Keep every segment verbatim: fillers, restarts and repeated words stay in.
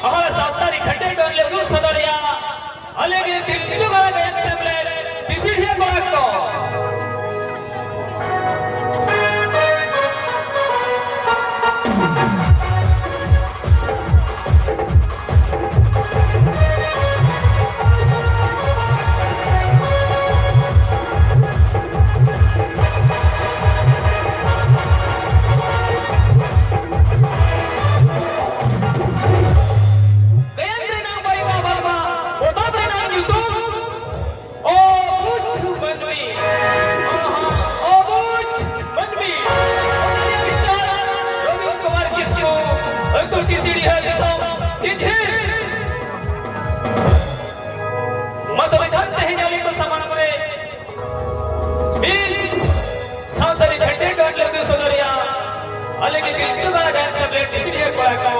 ᱟᱦᱟᱨ ᱥᱟᱱᱛᱟᱲᱤ ᱠᱷᱟᱹᱴᱭᱟᱹ ᱜᱟᱲ ᱞᱮ ᱩᱫᱩᱜ ᱥᱚᱫᱚᱨᱮᱭᱟ᱾ ᱟᱞᱮ ᱜᱮ ᱯᱤᱞᱪᱩ ᱜᱟᱲ ᱜᱟᱭᱟᱱ ᱥᱮᱢᱞᱮᱫ ᱴᱤᱥᱤᱰᱤᱦᱟᱹ ᱠᱚᱲᱟ ᱠᱚ᱾ ᱜᱟᱭᱟᱱ ᱨᱮᱱᱟᱜ ᱵᱟᱭᱵᱟ ᱵᱟᱝᱢᱟ ᱯᱚᱛᱚᱵ ᱨᱮᱱᱟᱜ ᱧᱩᱛᱩᱢ ᱚᱵᱩᱡᱽ ᱢᱟᱹᱱᱢᱤ᱾ ᱚᱵᱩᱡᱽ ᱢᱟᱹᱱᱢᱤ᱾ ᱚᱱᱚᱞᱤᱭᱟᱹ ᱢᱤᱥᱴᱟᱨ ᱨᱚᱵᱤᱱ ᱠᱩᱢᱟᱨ ᱠᱤᱥᱠᱩ, ᱟᱹᱛᱩ ᱴᱤᱥᱤᱰᱤᱦᱟᱹ, ᱫᱤᱥᱚᱢ ᱡᱷᱤᱡᱷᱤᱨ᱾ ᱢᱟ ᱛᱚᱵᱮ ᱠᱷᱟᱱ ᱛᱮᱦᱮᱧ ᱟᱞᱮ ᱠᱚ ᱥᱟᱢᱟᱝ ᱠᱚᱨᱮ ᱢᱤᱫ ᱥᱟᱱᱛᱟᱲᱤ ᱠᱷᱟᱹᱴᱭᱟᱹ ᱜᱟᱲ ᱞᱮ ᱩᱫᱩᱜ ᱥᱚᱫᱚᱨᱮᱭᱟ᱾ ᱟᱞᱮ ᱜᱮ ᱯᱤᱞᱪᱩ ᱜᱟᱲ ᱜᱟᱭᱟᱱ ᱥᱮᱢᱞᱮᱫ ᱴᱤᱥᱤᱰᱤᱦᱟᱹ ᱠᱚᱲᱟ ᱠᱚ᱾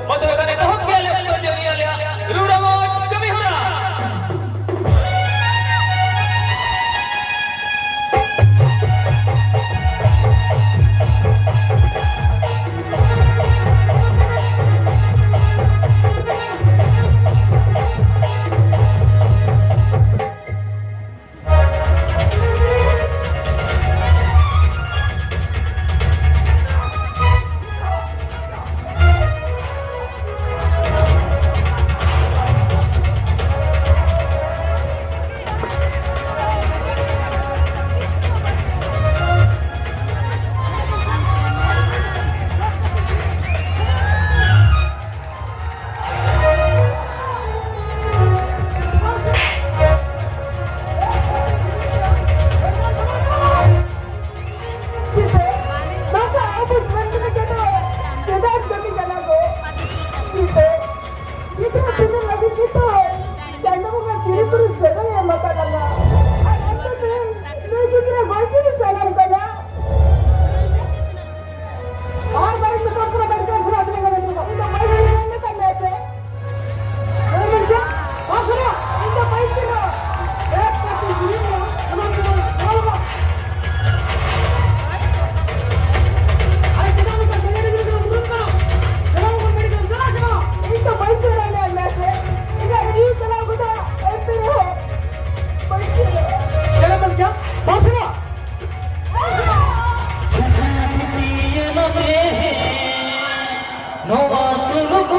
ᱢᱟ ᱛᱚᱵᱮ ᱠᱷᱟᱱ ᱮᱛᱚᱦᱚᱵ ᱜᱮᱭᱟᱞᱮ ᱚᱠᱛᱚ ᱡᱟᱹᱱᱤ ᱟᱞᱮᱭᱟᱜ ᱨᱩ ᱨᱚᱢᱚᱡᱽ ᱠᱟᱹᱢᱤ ᱦᱚᱨᱟ᱾ ᱱᱚᱣᱟ ᱥᱩᱨ ᱠᱚ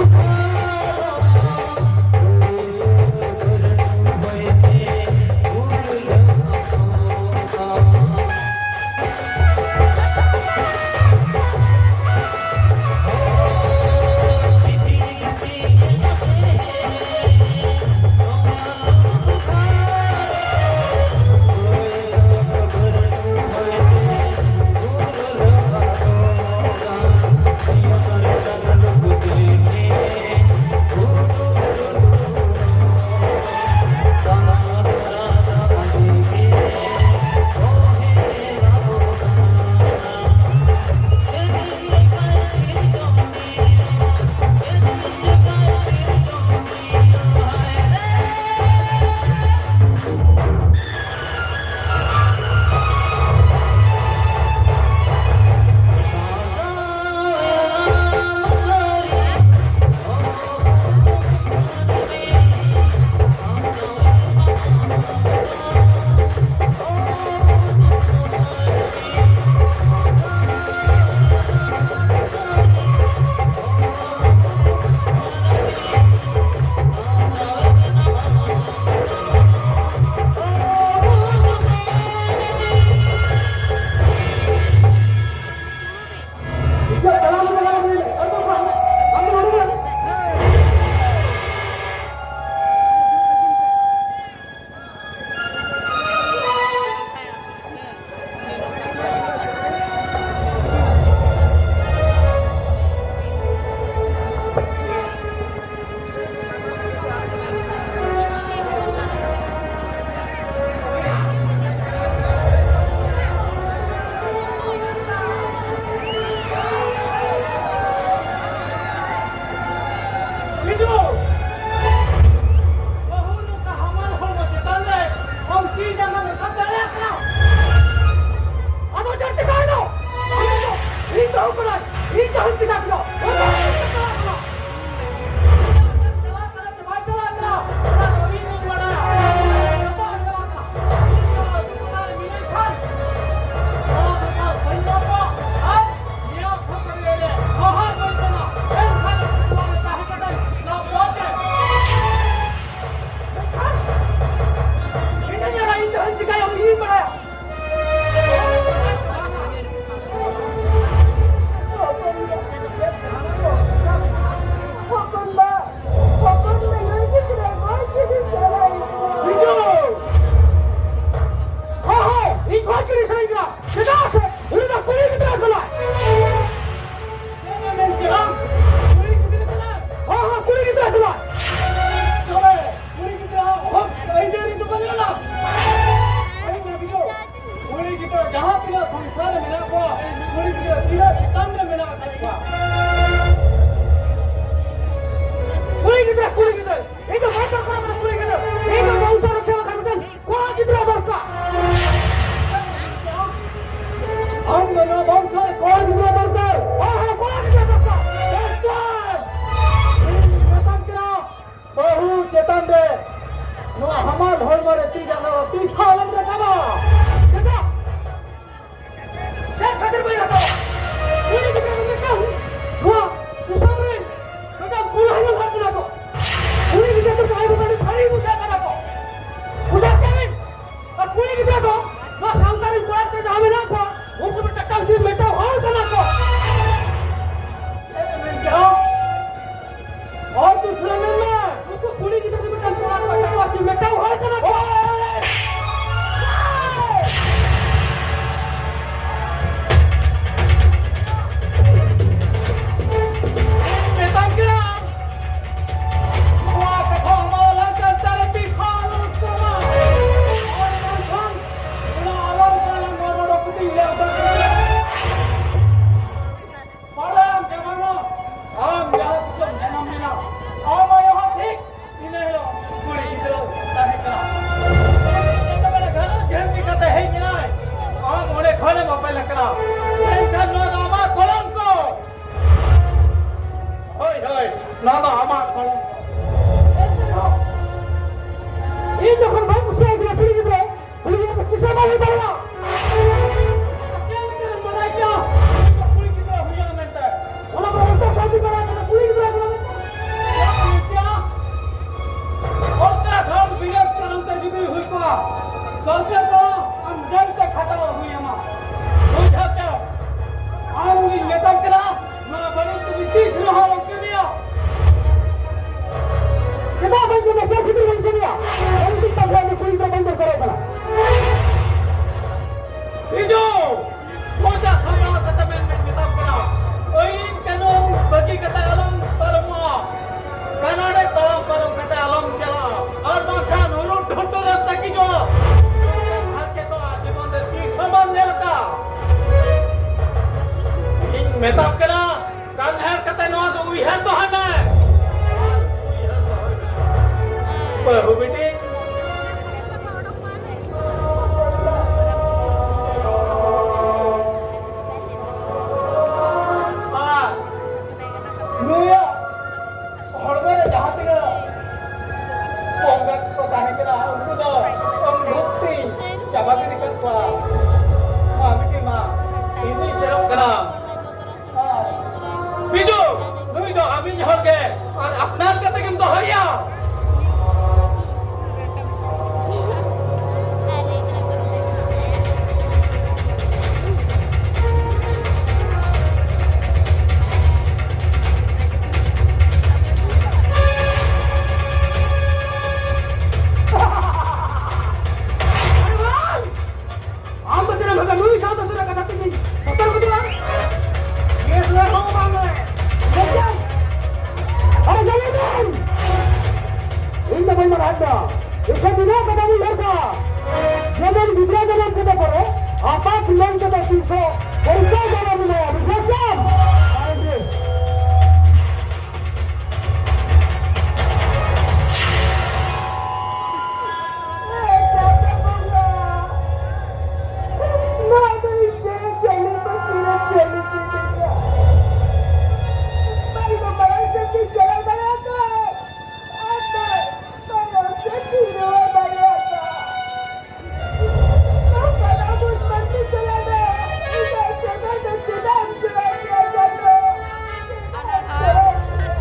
ᱢᱟᱨᱮ ᱛᱤ ᱡᱟᱸᱜᱟ ᱛᱤᱥ ᱦᱚᱸ ᱟᱞᱚᱢ ᱨᱟᱠᱟᱵᱟ᱾ ᱪᱮᱫᱟᱜ? ᱪᱮᱫ ᱠᱷᱟᱹᱛᱤᱨ ᱵᱟᱹᱧ ᱨᱟᱠᱟᱵᱟ? ᱩᱱᱤ ᱜᱤᱫᱽᱨᱟᱹ ᱫᱚ ᱢᱤᱫᱴᱟᱝ ᱱᱚᱣᱟ ᱫᱤᱥᱚᱢ ᱨᱮᱱ ᱢᱤᱫᱴᱟᱝ ᱠᱩᱞᱦᱤ ᱦᱚᱲ ᱠᱟᱱᱟ ᱠᱚ᱾ ᱩᱱᱤ ᱜᱤᱫᱽᱨᱟᱹ ᱫᱚ ᱟᱭᱳ ᱵᱟᱵᱟ ᱨᱮᱱ ᱵᱷᱟᱹᱜᱤ ᱵᱩᱡᱷᱟᱹᱜ ᱠᱟᱱᱟ ᱠᱚ᱾ ᱵᱩᱡᱷᱟᱹᱣ ᱠᱮᱫ ᱵᱤᱱ? ᱟᱨ ᱠᱩᱲᱤ ᱜᱤᱫᱽᱨᱟᱹ ᱫᱚ ᱱᱚᱣᱟ ᱥᱟᱶᱛᱟ ᱨᱮᱱ ᱠᱚᱲᱟ ᱜᱤᱫᱽᱨᱟᱹ ᱡᱟᱦᱟᱸ ᱢᱮᱱᱟᱜ ᱠᱚᱣᱟ, ᱩᱱᱠᱩ ᱫᱚ ᱴᱟᱴᱟ ᱩᱪᱤᱛ ᱢᱤᱫᱴᱟᱝ ᱦᱚᱲ ᱠᱟᱱᱟ ᱠᱚ᱾ ᱪᱮᱫ ᱮᱢ ᱢᱮᱱ ᱠᱮᱫᱟ? ᱦᱚᱲ ᱫᱩᱥᱨᱟᱹ ᱢᱮᱱ ᱢᱮ᱾ ᱱᱩᱠᱩ ᱠᱩᱲᱤ ᱜᱤᱫᱽᱨᱟᱹ ᱫᱚ ᱢᱤᱫᱴᱟᱝ ᱠᱚᱲᱟ ᱠᱚ ᱴᱟᱴᱟ ᱩᱪᱤᱛ ᱢᱤᱫᱴᱟᱝ ᱦᱚᱲ ᱠᱟᱱᱟ ᱠᱚ᱾ ᱢᱮᱛᱟᱢ ᱠᱟᱱᱟ, ᱱᱚᱣᱟ ᱠᱟᱛᱷᱟ ᱟᱢᱟᱜ ᱞᱟᱡ ᱪᱟᱞ ᱛᱟᱞᱮ ᱛᱤᱥ ᱦᱚᱸ ᱟᱞᱚᱢ ᱠᱚᱢᱟ᱾ ᱟᱨ ᱵᱟᱝᱠᱷᱟᱱ ᱚᱱᱟ ᱟᱞᱚᱢ ᱠᱟᱞᱟᱝ ᱜᱚᱲ ᱜᱚᱲᱚ ᱠᱟᱛᱮᱧ ᱞᱟᱹᱭ ᱟᱢ ᱠᱟᱱᱟ᱾ ᱵᱟᱲᱟᱭᱟᱢ ᱡᱮ ᱵᱟᱝᱟ, ᱟᱢ ᱡᱟᱦᱟᱸ ᱛᱤᱥᱮᱢ ᱡᱟᱱᱟᱢ ᱞᱮᱱᱟ, ᱟᱢ ᱟᱭᱳ ᱦᱚᱸ ᱴᱷᱤᱠ ᱤᱱᱟᱹ ᱦᱤᱞᱳᱜ ᱠᱩᱲᱤ ᱜᱤᱫᱽᱨᱟᱹ ᱛᱟᱦᱮᱸ ᱠᱟᱱᱟ᱾ ᱡᱮᱛᱮ ᱵᱮᱲᱟ ᱜᱷᱟᱨᱚᱸᱡᱽ ᱜᱷᱟᱹᱱᱴᱤ ᱠᱟᱛᱮ ᱦᱮᱡ ᱮᱱᱟᱭ, ᱟᱢ ᱚᱸᱰᱮ ᱠᱷᱚᱱᱮᱢ ᱚᱯᱮᱞ ᱟᱠᱟᱱᱟ᱾ ᱢᱮᱱᱠᱷᱟᱱ ᱱᱚᱣᱟ ᱫᱚ ᱟᱢᱟᱜ ᱠᱚᱞᱚᱝᱠᱚ᱾ ᱦᱳᱭ, ᱦᱳᱭ, ᱱᱚᱣᱟ ᱫᱚ ᱟᱢᱟᱜ ᱠᱚᱞᱚᱝᱠᱚ᱾ ᱮᱱᱛᱮ ᱨᱮᱦᱚᱸ, ᱤᱧ ᱡᱚᱠᱷᱚᱱ ᱵᱟᱹᱧ ᱠᱩᱥᱤᱭᱟᱭ ᱠᱟᱱᱟ ᱠᱩᱲᱤ ᱜᱤᱫᱽᱨᱟᱹ, ᱠᱩᱲᱤ ᱜᱤᱫᱽᱨᱟᱹ ᱫᱚ ᱠᱤᱥᱟᱹ ᱵᱟᱝ ᱦᱩᱭ ᱫᱟᱲᱮᱭᱟᱜᱼᱟ᱾ ᱪᱮᱫ ᱞᱮᱠᱟᱨᱮᱢ ᱵᱟᱲᱟᱭ ᱠᱮᱭᱟ ᱠᱩᱲᱤ ᱜᱤᱫᱽᱨᱟᱹ ᱦᱩᱭᱩᱜᱼᱟ ᱢᱮᱱᱛᱮ? ᱚᱱᱟ ᱫᱚ ᱚᱞᱴᱨᱟᱥᱟᱣᱩᱱᱰ ᱤᱧ ᱵᱟᱲᱟᱭ ᱠᱟᱱᱟ, ᱠᱩᱲᱤ ᱜᱤᱫᱽᱨᱟᱹ ᱠᱟᱱᱟ ᱢᱮᱱᱛᱮ᱾ ᱪᱮᱫ ᱮᱢ ᱢᱮᱱ ᱠᱮᱭᱟ? ᱚᱞᱴᱨᱟᱥᱟᱣᱩᱱᱰ ᱵᱤᱱᱟᱹ ᱠᱟᱨᱚᱱ ᱛᱮ ᱡᱩᱫᱤ ᱦᱩᱭ ᱠᱚᱜᱼᱟ, ᱫᱚᱨᱠᱟᱨ ᱫᱚ ᱟᱢ ᱡᱮᱞ ᱛᱮ ᱠᱷᱟᱴᱟᱣ ᱦᱩᱭ ᱟᱢᱟ᱾ ᱵᱩᱡᱷᱟᱹᱣ ᱠᱮᱫ? ᱟᱢ ᱜᱤᱧ ᱢᱮᱛᱟᱢ ᱠᱟᱱᱟ, ᱱᱚᱣᱟ ᱵᱟᱹᱲᱤᱡ ᱠᱟᱹᱢᱤ ᱛᱤᱥ ᱨᱮᱦᱚᱸ ᱟᱞᱚᱢ ᱠᱟᱹᱢᱤᱭᱟ᱾ ᱪᱮᱫᱟᱜ ᱵᱟᱹᱧ ᱠᱟᱹᱢᱤᱭᱟ? ᱪᱮᱫ ᱠᱷᱟᱹᱛᱤᱨ ᱵᱟᱹᱧ ᱠᱟᱹᱢᱤᱭᱟ? ᱵᱟᱹᱧ ᱪᱮᱫ ᱯᱟᱥᱮ ᱟᱞᱮ ᱠᱩᱲᱤ ᱜᱤᱫᱽᱨᱟᱹ ᱵᱟᱹᱧ ᱫᱚᱨᱠᱟᱨᱚᱜ ᱠᱟᱱᱟ᱾ ᱦᱤᱡᱩᱜ! ᱢᱚᱪᱟ ᱥᱟᱢᱵᱲᱟᱣ ᱠᱟᱛᱮ ᱢᱮᱱ ᱢᱮᱧ ᱢᱮᱛᱟᱢ ᱠᱟᱱᱟ᱾ ᱟᱹᱭᱤᱱ ᱠᱟᱹᱱᱩᱱ ᱵᱟᱹᱜᱤ ᱠᱟᱛᱮ ᱟᱞᱚᱢ ᱯᱟᱨᱚᱢᱚᱜᱼᱟ᱾ ᱠᱟᱱᱟᱰᱮ ᱛᱟᱲᱟᱢ ᱯᱟᱨᱚᱢ ᱠᱟᱛᱮ ᱟᱞᱚᱢ ᱪᱟᱞᱟᱜᱼᱟ᱾ ᱟᱨ ᱵᱟᱝᱠᱷᱟᱱ ᱦᱩᱲᱩ ᱰᱷᱩᱱᱴᱩ ᱨᱮᱢ ᱛᱟᱹᱠᱤᱡᱚᱜᱼᱟ᱾ ᱦᱟᱨᱠᱮᱛᱚᱜᱼᱟ, ᱡᱤᱵᱚᱱ ᱨᱮ ᱛᱤᱥ ᱦᱚᱸ ᱵᱟᱢ ᱧᱮᱞ ᱟᱠᱟᱫᱼᱟ᱾ ᱤᱧ ᱢᱮᱛᱟᱢ ᱠᱟᱱᱟ, ᱠᱟᱱᱦᱮᱲ ᱠᱟᱛᱮ ᱱᱚᱣᱟ ᱫᱚ ᱩᱭᱦᱟᱹᱨ ᱫᱚᱦᱚᱭ ᱢᱮ᱾ ᱵᱟᱹᱦᱩ ᱵᱤᱴᱤ᱾ ᱟᱨ ᱱᱩᱭᱟᱜ ᱦᱚᱲᱢᱚ ᱨᱮ ᱡᱟᱦᱟᱸ ᱛᱤᱱᱟᱹᱜ ᱵᱚᱸᱜᱟ ᱠᱚ ᱛᱟᱦᱮᱸ ᱠᱟᱱᱟ, ᱩᱱᱠᱩ ᱫᱚ ᱮᱱᱠᱷᱟᱱ ᱱᱤᱱᱟᱹᱜ ᱠᱟᱛᱷᱟ ᱵᱚᱱ ᱞᱟᱹᱭ ᱠᱟᱜᱼᱟ, ᱡᱮᱢᱚᱱ ᱜᱤᱫᱽᱨᱟᱹ ᱡᱟᱱᱟᱢ ᱠᱟᱛᱮ ᱯᱚᱨᱮ ᱟᱯᱟᱛ ᱢᱮᱱ ᱠᱟᱛᱮ ᱛᱤᱥ ᱦᱚᱸ ᱯᱚᱨᱤᱪᱚᱭ ᱵᱟᱵᱚᱱ ᱮᱢᱟᱭᱟ, ᱵᱩᱡᱷᱟᱹᱣ ᱠᱮᱫᱟᱢ? ᱱᱚᱣᱟ ᱫᱚ ᱤᱧ ᱡᱮ ᱪᱟᱹᱞᱤ ᱯᱟᱹᱥᱤ ᱨᱮ ᱪᱟᱹᱞᱤ ᱠᱮᱫᱮᱧᱟ᱾ ᱵᱟᱝ ᱫᱚ ᱢᱟᱲᱟᱝ ᱥᱮᱫ ᱤᱧ ᱪᱟᱞᱟᱣ ᱫᱟᱲᱮᱭᱟᱜ ᱠᱟᱱᱟ᱾ ᱟᱨ ᱱᱚᱣᱟ ᱛᱟᱭᱚᱢ ᱥᱮᱫ ᱤᱧ ᱨᱩᱣᱟᱹᱲ ᱫᱟᱲᱮᱭᱟᱜ ᱠᱟᱱᱟ᱾ ᱱᱚᱝᱠᱟᱱ ᱟᱵᱚ ᱢᱟᱹᱱᱢᱤ ᱛᱟᱞᱟᱨᱮ ᱤᱧᱟᱹᱜ ᱡᱟᱭᱜᱟ ᱫᱚ ᱪᱮᱫᱟᱜ ᱮᱢ ᱪᱟᱞᱟᱣ ᱠᱮᱫᱟ ᱪᱟᱸᱫᱳ? ᱪᱮᱫᱟᱜ ᱮᱢ ᱪᱟᱞᱟᱣ ᱠᱮᱫᱟ?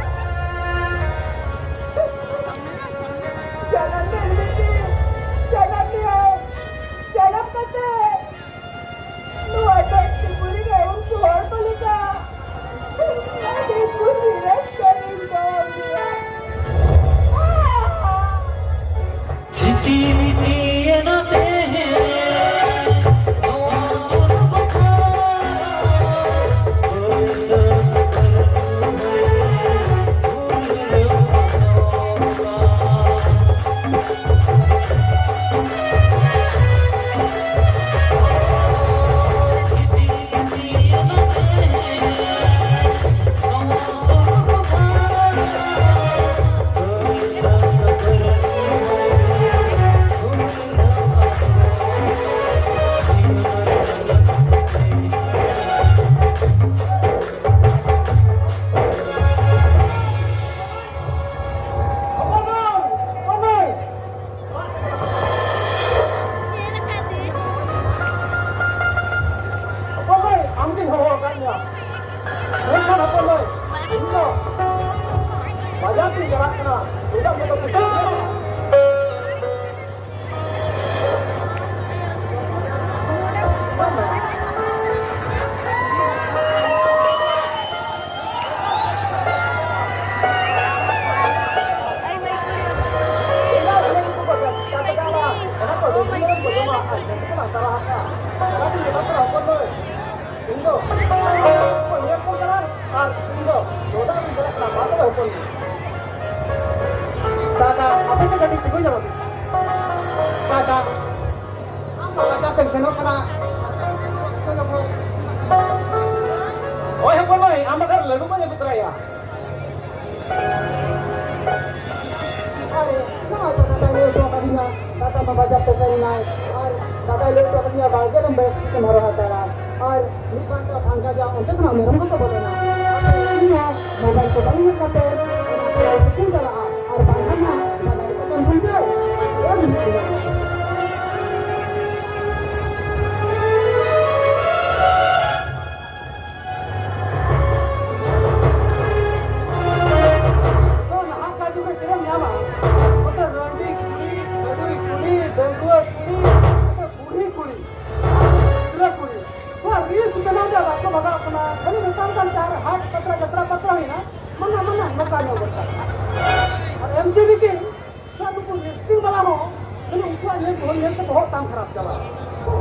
ᱡᱟᱱᱟᱢ ᱢᱮ ᱵᱤᱴᱤ, ᱡᱟᱱᱟᱢ ᱢᱮ᱾ ᱡᱟᱱᱟᱢ ᱠᱟᱛᱮ ᱱᱚᱣᱟ ᱫᱷᱟᱹᱨᱛᱤ ᱯᱩᱨᱤ ᱨᱮ ᱩᱱᱠᱩ ᱦᱚᱲ ᱠᱚ ᱞᱮᱠᱟ ᱟᱹᱰᱤ ᱠᱩᱥᱤ ᱨᱟᱹᱥᱠᱟᱹ ᱨᱤᱧ ᱫᱚᱦᱚ ᱜᱮᱭᱟ᱾ ᱪᱤᱴᱤ ᱢᱤᱴᱤ ᱮᱱᱟ ᱛᱮᱦᱮᱧ ᱱᱚᱣᱟ ᱥᱚᱨᱚᱜ ᱯᱟᱨ᱾ ᱦᱚᱯᱚᱱ ᱢᱟᱹᱭ, ᱟᱢ ᱜᱤᱧ ᱦᱚᱦᱚ ᱟᱠᱟᱫ ᱢᱮᱭᱟ᱾ ᱢᱮᱱᱠᱷᱟᱱ ᱦᱚᱯᱚᱱ ᱢᱟᱹᱭ, ᱤᱧ ᱫᱚ ᱵᱟᱡᱟᱨ ᱛᱤᱧ ᱪᱟᱞᱟᱜ ᱠᱟᱱᱟ᱾ ᱪᱮᱫᱟᱜ ᱢᱮᱱᱫᱚ ᱯᱩᱭᱥᱟᱹ ᱵᱟᱹᱱᱩᱜᱼᱟ᱾ ᱛᱤᱸᱜᱩ ᱧᱚᱜᱚᱜ ᱢᱮ᱾ ᱵᱟᱡᱟᱨ, ᱟᱢ ᱫᱚ ᱵᱟᱡᱟᱨ ᱛᱮᱢ ᱥᱮᱱᱚᱜ ᱠᱟᱱᱟ᱾ ᱳᱭ ᱦᱚᱯᱚᱱ ᱢᱟᱹᱭ, ᱟᱢ ᱵᱟᱠᱷᱟᱱ ᱞᱟᱹᱰᱩ ᱠᱚᱧ ᱟᱹᱜᱩ ᱛᱚᱨᱟᱭᱟ᱾ ᱟᱨᱮ, ᱱᱚᱜᱼᱚᱭ ᱛᱚ ᱫᱟᱫᱟᱭ ᱞᱟᱹᱭ ᱦᱚᱴᱚ ᱟᱠᱟᱫᱤᱧᱟ, ᱫᱟᱫᱟ ᱢᱟ ᱵᱟᱡᱟᱨ ᱛᱮ ᱥᱮᱱ ᱮᱱᱟᱭ᱾ ᱟᱨ ᱫᱟᱫᱟᱭ ᱞᱟᱹᱭ ᱦᱚᱴᱚ ᱟᱠᱟᱫᱤᱧᱟ, ᱵᱟᱲᱜᱮ ᱨᱮᱢ ᱵᱮᱥ ᱴᱷᱤᱠᱮᱢ ᱦᱚᱨᱦᱚ ᱦᱟᱛᱟᱲᱟ᱾ ᱟᱨ ᱢᱤᱫ ᱵᱟᱨ ᱫᱚ ᱯᱷᱟᱝᱠᱟ ᱡᱟ ᱚᱱᱛᱮ ᱠᱷᱚᱱᱟᱜ ᱢᱮᱨᱚᱢ ᱠᱚᱠᱚ ᱵᱚᱞᱚᱱᱟ᱾ ᱤᱧ ᱦᱚᱸ ᱢᱳᱵᱟᱭᱤᱞ ᱠᱚ ᱵᱟᱝ ᱧᱮᱞ ᱠᱟᱛᱮ ᱚᱱᱟ ᱠᱚᱨᱮ ᱥᱮᱫ ᱤᱧ ᱪᱟᱞᱟᱜᱼᱟ, ᱟᱨ ᱵᱟᱝᱠᱷᱟᱱ ᱦᱟᱸᱜ ᱵᱟᱰᱟᱭ ᱠᱟᱛᱮᱢ ᱵᱩᱡᱷᱟᱹᱣ᱾ ᱮ ᱫᱷᱩᱢᱠᱮᱛᱩ᱾ ᱛᱚ, ᱱᱟᱦᱟᱜ ᱠᱟᱨ ᱡᱩᱜᱽ ᱨᱮ ᱪᱮᱫ ᱮᱢ ᱧᱟᱢᱟ? ᱱᱚᱛᱮ ᱨᱟᱺᱰᱤ ᱠᱩᱲᱤ, ᱨᱟᱺᱰᱤ ᱠᱩᱲᱤ, ᱰᱟᱺᱜᱩᱣᱟᱹ ᱠᱩᱲᱤ, ᱱᱚᱛᱮ ᱵᱩᱲᱦᱤ ᱠᱩᱲᱤ, ᱜᱤᱫᱽᱨᱟᱹ ᱠᱩᱲᱤ᱾ ᱱᱚᱣᱟ reels ᱵᱮᱱᱟᱣ ᱛᱮ ᱵᱟᱠᱚ ᱵᱷᱟᱜᱟᱜ ᱠᱟᱱᱟ᱾ ᱠᱷᱟᱹᱞᱤ ᱱᱮᱛᱟᱨ ᱫᱚ ᱪᱟᱨ ᱦᱟᱴ ᱯᱟᱛᱨᱟ, ᱡᱟᱛᱨᱟ ᱯᱟᱛᱨᱟ ᱦᱩᱭᱱᱟ, ᱢᱟᱱᱟ, ᱢᱟᱱᱟ, ᱱᱚᱝᱠᱟ ᱧᱚᱜ ᱫᱚᱨᱠᱟᱨ᱾ ᱟᱨ ᱮᱢ ᱡᱮ ᱵᱤ ᱠᱤ ᱱᱩᱠᱩ wrestling ᱵᱟᱞᱟ ᱦᱚᱸ, ᱢᱟᱱᱮ, ᱩᱱᱠᱩᱣᱟᱜ ᱧᱮᱞ, ᱧᱮᱞ ᱛᱮ ᱵᱚᱦᱚᱜ ᱛᱟᱢ ᱠᱷᱟᱨᱟᱯ ᱪᱟᱵᱟᱜᱼᱟ᱾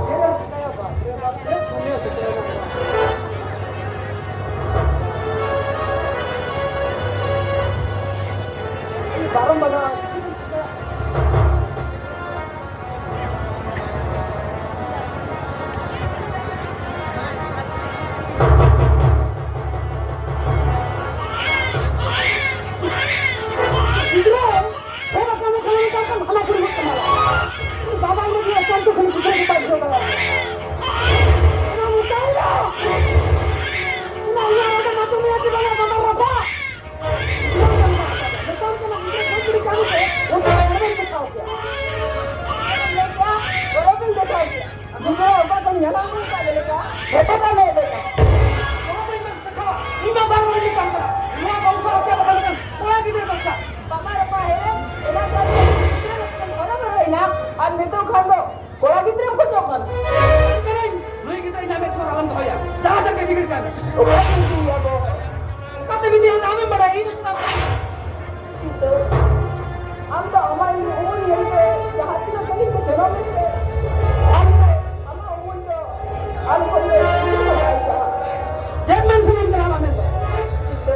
ᱪᱮᱫ ᱮᱢ ᱪᱤᱠᱟᱹᱭᱟ? ᱵᱟᱯ ᱨᱮ ᱵᱟᱯ, ᱪᱮᱫ ᱫᱩᱱᱤᱭᱟᱹ ᱥᱮᱴᱮᱨᱮᱱᱟ᱾ ᱵᱟᱨᱚᱢ ᱵᱟᱡᱟᱣ, ᱪᱮᱫ ᱮᱢ ᱪᱤᱠᱟᱹᱭᱟ? ᱜᱤᱫᱽᱨᱟᱹ ᱦᱮᱡ ᱟᱠᱟᱱ ᱠᱷᱟᱱ ᱩᱱᱤ ᱠᱟᱱ ᱠᱷᱟᱱ ᱦᱟᱱᱟ ᱠᱩᱲᱤ ᱜᱚᱫ ᱠᱟᱱᱟ᱾ ᱵᱟᱵᱟ ᱤᱧ ᱫᱚ ᱮᱠᱟᱞ ᱛᱮ ᱠᱷᱟᱹᱞᱤ ᱜᱤᱫᱽᱨᱟᱹ ᱜᱮ ᱵᱟᱭ ᱵᱩᱡᱷᱟᱹᱣ ᱫᱟᱲᱮᱭᱟᱜᱼᱟ᱾ ᱚᱱᱟ ᱢᱚᱪᱟ ᱤᱧ ᱫᱚ ᱚᱱᱟ ᱤᱧᱟᱹᱜ ᱨᱚᱲ ᱫᱚ ᱵᱟᱪᱚ ᱢᱮᱭᱟ ᱪᱮ ᱵᱟᱝᱟ ᱵᱟᱵᱟ ᱨᱟᱵᱟ᱾ ᱜᱤᱫᱽᱨᱟᱹ ᱠᱟᱱ ᱠᱷᱟᱱ ᱜᱤᱫᱽᱨᱟᱹ ᱠᱩᱲᱤ ᱠᱩᱲᱤ ᱠᱟᱹᱢᱤ ᱠᱚ ᱩᱱᱠᱩ ᱫᱚ ᱜᱚᱨᱚᱵ ᱤᱧ ᱫᱮᱠᱷᱟᱣ ᱠᱮᱭᱟ᱾ ᱜᱚᱨᱚᱵ ᱤᱧ ᱫᱮᱠᱷᱟᱣ ᱠᱮᱭᱟ᱾ ᱜᱤᱫᱽᱨᱟᱹ ᱚᱠᱟ ᱠᱚ ᱧᱮᱞᱟ ᱚᱱᱠᱟ ᱜᱮ ᱞᱮᱠᱟ᱾ ᱡᱚᱛᱚ ᱠᱚ ᱞᱟᱹᱭ ᱞᱮᱠᱟ᱾ ᱱᱚᱣᱟ ᱫᱚ ᱤᱧ ᱫᱚ ᱥᱮᱠᱷᱟᱣᱟ᱾ ᱤᱧ ᱫᱚ ᱵᱟᱝ ᱦᱩᱭ ᱞᱮᱠᱟᱱ ᱠᱟᱱᱟ᱾ ᱱᱚᱣᱟ ᱵᱚᱝᱥᱚ ᱦᱚᱛᱭᱟ ᱵᱟᱠᱷᱟᱱ ᱠᱟᱱᱟ᱾ ᱠᱚᱲᱟ ᱜᱤᱫᱽᱨᱟᱹ ᱫᱚᱨᱠᱟᱨ᱾ ᱵᱟᱵᱟ ᱨᱟᱯᱟ ᱦᱮᱨᱮᱢ, ᱚᱱᱟ ᱠᱚ ᱜᱤᱫᱽᱨᱟᱹ ᱫᱚᱨᱠᱟᱨ᱾ ᱦᱚᱨᱚ ᱵᱚᱨᱚᱭᱮᱱᱟ᱾ ᱟᱨ ᱱᱤᱛᱚᱜ ᱠᱷᱟᱱ ᱫᱚ ᱠᱚᱲᱟ ᱜᱤᱫᱽᱨᱟᱹᱢ ᱠᱷᱚᱡᱚᱜ ᱠᱟᱱᱟ᱾ ᱱᱩᱭ ᱜᱤᱫᱽᱨᱟᱹ ᱤᱧ ᱟᱢᱮᱫ ᱥᱩᱨ ᱟᱞᱚᱢ ᱫᱚᱦᱚᱭᱟ᱾ ᱡᱟᱦᱟᱸ ᱥᱮᱫ ᱜᱮ ᱜᱤᱫᱤᱨ ᱠᱟᱭ ᱢᱮ᱾ ᱚᱠᱟ ᱠᱷᱚᱱ ᱤᱫᱤᱭᱮᱭᱟ ᱜᱚ? ᱚᱠᱟᱛᱮᱢ ᱤᱫᱤᱭᱟ ᱚᱱᱟ ᱟᱢᱮᱢ ᱵᱟᱲᱟᱭᱟ, ᱤᱧ ᱫᱚ ᱪᱮᱫᱟᱜ ᱵᱟᱲᱟᱭᱟ? ᱪᱤᱱᱛᱟᱹ, ᱟᱢ ᱫᱚ ᱟᱢᱟᱜ ᱤᱧ ᱩᱢᱩᱞ ᱧᱮᱞᱛᱮ ᱡᱟᱦᱟᱸ ᱛᱤᱱᱟᱹᱜ ᱥᱟᱺᱜᱤᱧ ᱠᱚ ᱪᱟᱞᱟᱣ ᱞᱮᱱᱛᱮ, ᱟᱢ ᱫᱚ ᱟᱢᱟᱜ ᱩᱢᱩᱞ ᱫᱚ ᱟᱢ ᱠᱷᱚᱱ ᱫᱚ ᱥᱟᱺᱜᱤᱧ ᱫᱚ ᱵᱟᱭ ᱥᱟᱦᱟ᱾ ᱪᱮᱫ ᱢᱮᱱ ᱥᱟᱱᱟᱧ ᱠᱟᱱᱟ ᱟᱢᱟᱜ ᱢᱮᱱ ᱫᱚ? ᱪᱤᱱᱛᱟᱹ,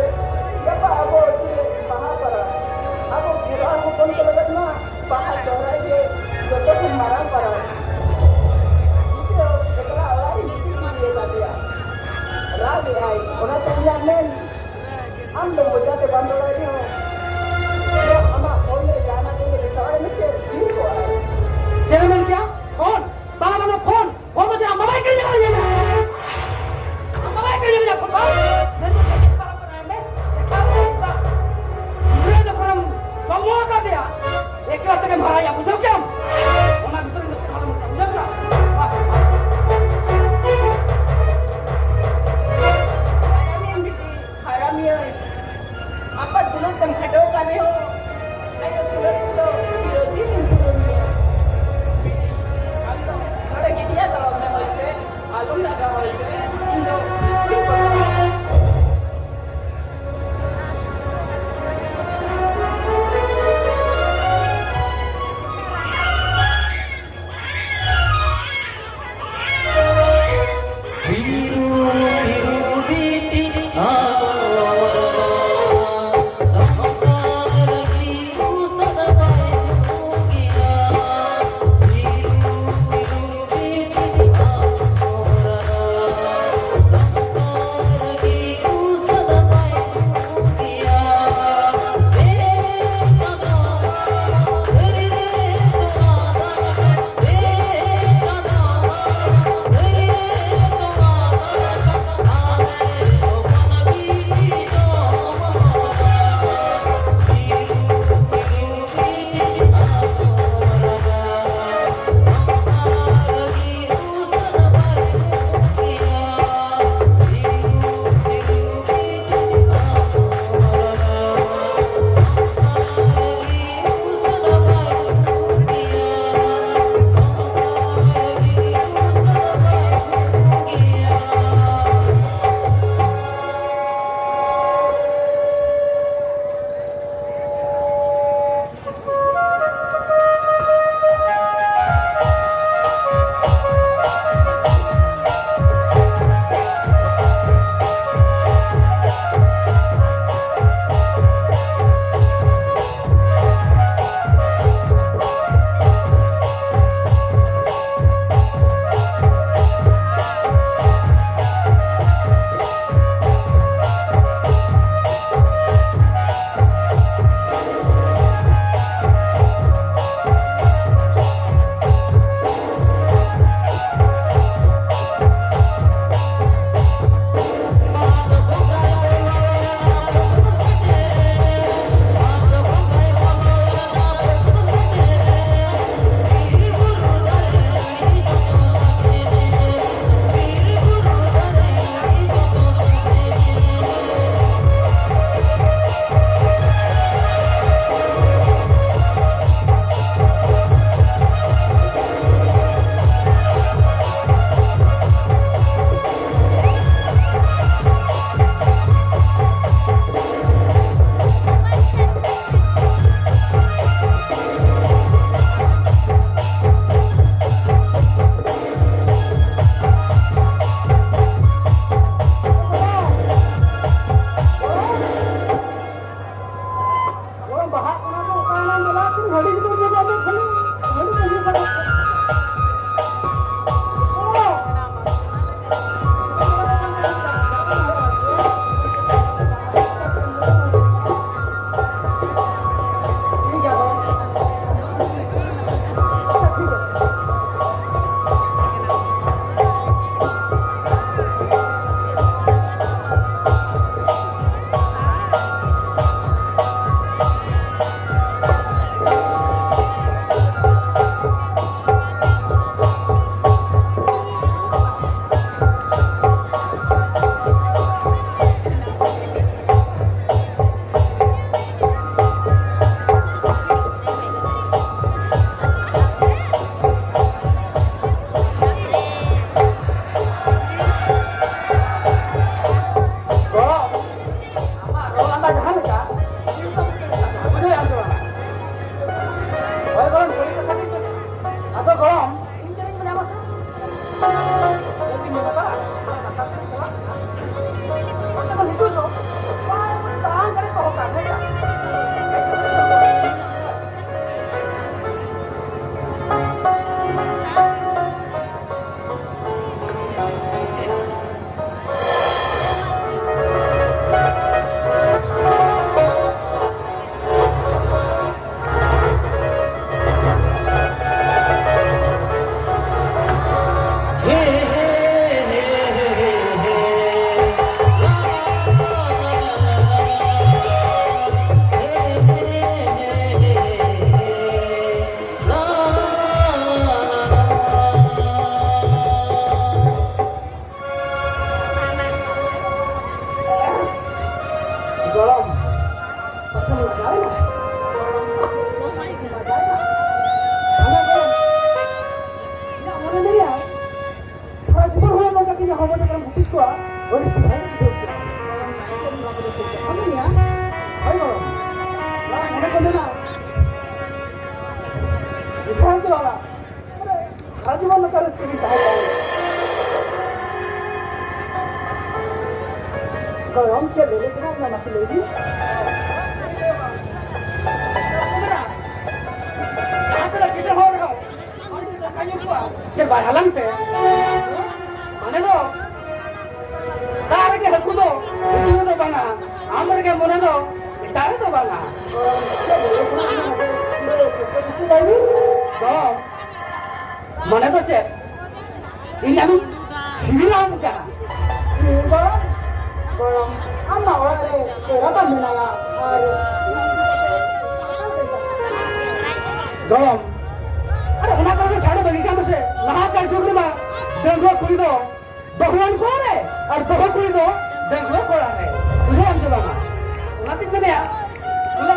ᱜᱟᱯᱟ ᱟᱵᱚ ᱟᱹᱛᱩ ᱨᱮ ᱵᱟᱦᱟ ᱯᱟᱨᱟᱵᱽ, ᱟᱵᱚ ᱜᱤᱫᱽᱨᱟᱹ ᱦᱚᱯᱚᱱ ᱠᱚ ᱞᱟᱹᱜᱤᱫ ᱢᱟ ᱵᱟᱢ ᱨᱚᱲᱟᱭ ᱨᱮᱦᱚᱸ, ᱟᱢᱟᱜ ᱯᱷᱳᱱ ᱨᱮ ᱡᱟᱦᱟᱱᱟᱜ ᱜᱮ ᱢᱮᱛᱟᱣᱟᱭ ᱢᱮᱥᱮ, ᱦᱩᱭ ᱠᱚᱜᱼᱟ᱾ ᱪᱮᱫ ᱮᱢ ᱢᱮᱱ ᱠᱮᱜᱼᱟ? ᱯᱷᱳᱱ? ᱵᱟᱝᱟ, ᱵᱟᱝᱟ, ᱯᱷᱳᱱ, ᱯᱷᱳᱱ ᱫᱚ ᱪᱮᱫ ᱟᱢ ᱵᱟᱵᱟᱭ ᱠᱤᱨᱤᱧ ᱟᱠᱟᱫ ᱞᱤᱧᱟ? ᱟᱢ ᱵᱟᱵᱟᱭ ᱠᱤᱨᱤᱧ ᱟᱠᱟᱫ ᱞᱤᱧᱟ ᱯᱷᱳᱱ, ᱵᱟᱝ? ᱢᱮᱱ ᱫᱚ ᱪᱮᱫ ᱵᱟᱝ ᱠᱟᱱᱟ, ᱢᱮ, ᱫᱮᱠᱷᱟᱣ ᱢᱮ, ᱵᱟᱝ᱾ ᱜᱤᱫᱽᱨᱟᱹ ᱡᱚᱠᱷᱚᱱᱮᱢ ᱡᱚᱱᱢᱚ ᱟᱠᱟᱫᱮᱭᱟ, ᱮᱠᱞᱟ ᱛᱮᱜᱮᱢ ᱦᱟᱨᱟᱭᱮᱭᱟ, ᱵᱩᱡᱷᱟᱹᱣ ᱠᱮᱜᱼᱟᱢ? ᱚᱱᱟ ᱵᱷᱤᱛᱨᱤ ᱫᱚ ᱪᱮᱫ ᱦᱚᱸ ᱵᱟᱹᱱᱩᱜ ᱛᱟᱢᱟ, ᱵᱩᱡᱷᱟᱹᱣ ᱠᱮᱜᱼᱟᱢ? ᱵᱟᱝ, ᱵᱟᱝ᱾ ᱦᱟᱨᱟᱢᱤᱭᱟᱹ, ᱟᱯᱟᱛ ᱫᱩᱞᱟᱹᱲ ᱛᱮ ᱵᱟᱭ ᱦᱟᱞᱟᱝ ᱛᱮ, ᱢᱟᱱᱮ ᱫᱚ ᱫᱟᱜ ᱨᱮᱜᱮ ᱦᱟᱹᱠᱩ ᱫᱚ ᱜᱷᱩᱴᱩ ᱨᱮᱫᱚ ᱵᱟᱝᱟ, ᱟᱢ ᱨᱮᱜᱮ ᱢᱚᱱᱮ ᱫᱚ ᱮᱴᱟᱜ ᱨᱮᱫᱚ ᱵᱟᱝᱟ᱾ ᱫᱚ ᱢᱟᱱᱮ ᱫᱚ ᱪᱮᱫ? ᱤᱧ ᱟᱢᱤᱧ ᱥᱤᱵᱤᱞᱟᱢ ᱠᱟᱱᱟ᱾ ᱥᱤᱵᱤᱞ ᱫᱚ ᱜᱚᱲᱚᱢ, ᱟᱢ ᱢᱟ ᱚᱲᱟᱜ ᱨᱮ ᱮᱨᱟ ᱛᱟᱢ ᱢᱮᱱᱟᱭᱟ, ᱟᱨ ᱜᱚᱲᱚᱢ, ᱟᱨ ᱚᱱᱟ ᱠᱚᱨᱮ ᱫᱚ ᱪᱷᱟᱲ ᱵᱟᱹᱜᱤ ᱠᱟᱜ ᱢᱮᱥᱮ᱾ ᱱᱟᱦᱟᱜ ᱠᱟᱨ ᱡᱩᱜᱽ ᱨᱮᱢᱟ ᱰᱟᱺᱜᱩᱣᱟᱹ ᱠᱩᱲᱤ ᱫᱚ ᱵᱟᱹᱦᱩᱣᱟᱱ ᱠᱚᱲᱟ ᱨᱮ ᱟᱨ ᱵᱟᱹᱦᱩ ᱠᱩᱲᱤ ᱫᱚ ᱰᱟᱺᱜᱩᱣᱟᱹ ᱠᱚᱲᱟ ᱨᱮ᱾ ᱵᱩᱡᱷᱟᱹᱣ ᱟᱢ ᱥᱮ ᱵᱟᱝᱟ? ᱚᱱᱟᱛᱤᱧ ᱢᱮᱱᱮᱫᱼᱟ, ᱛᱷᱚᱲᱟ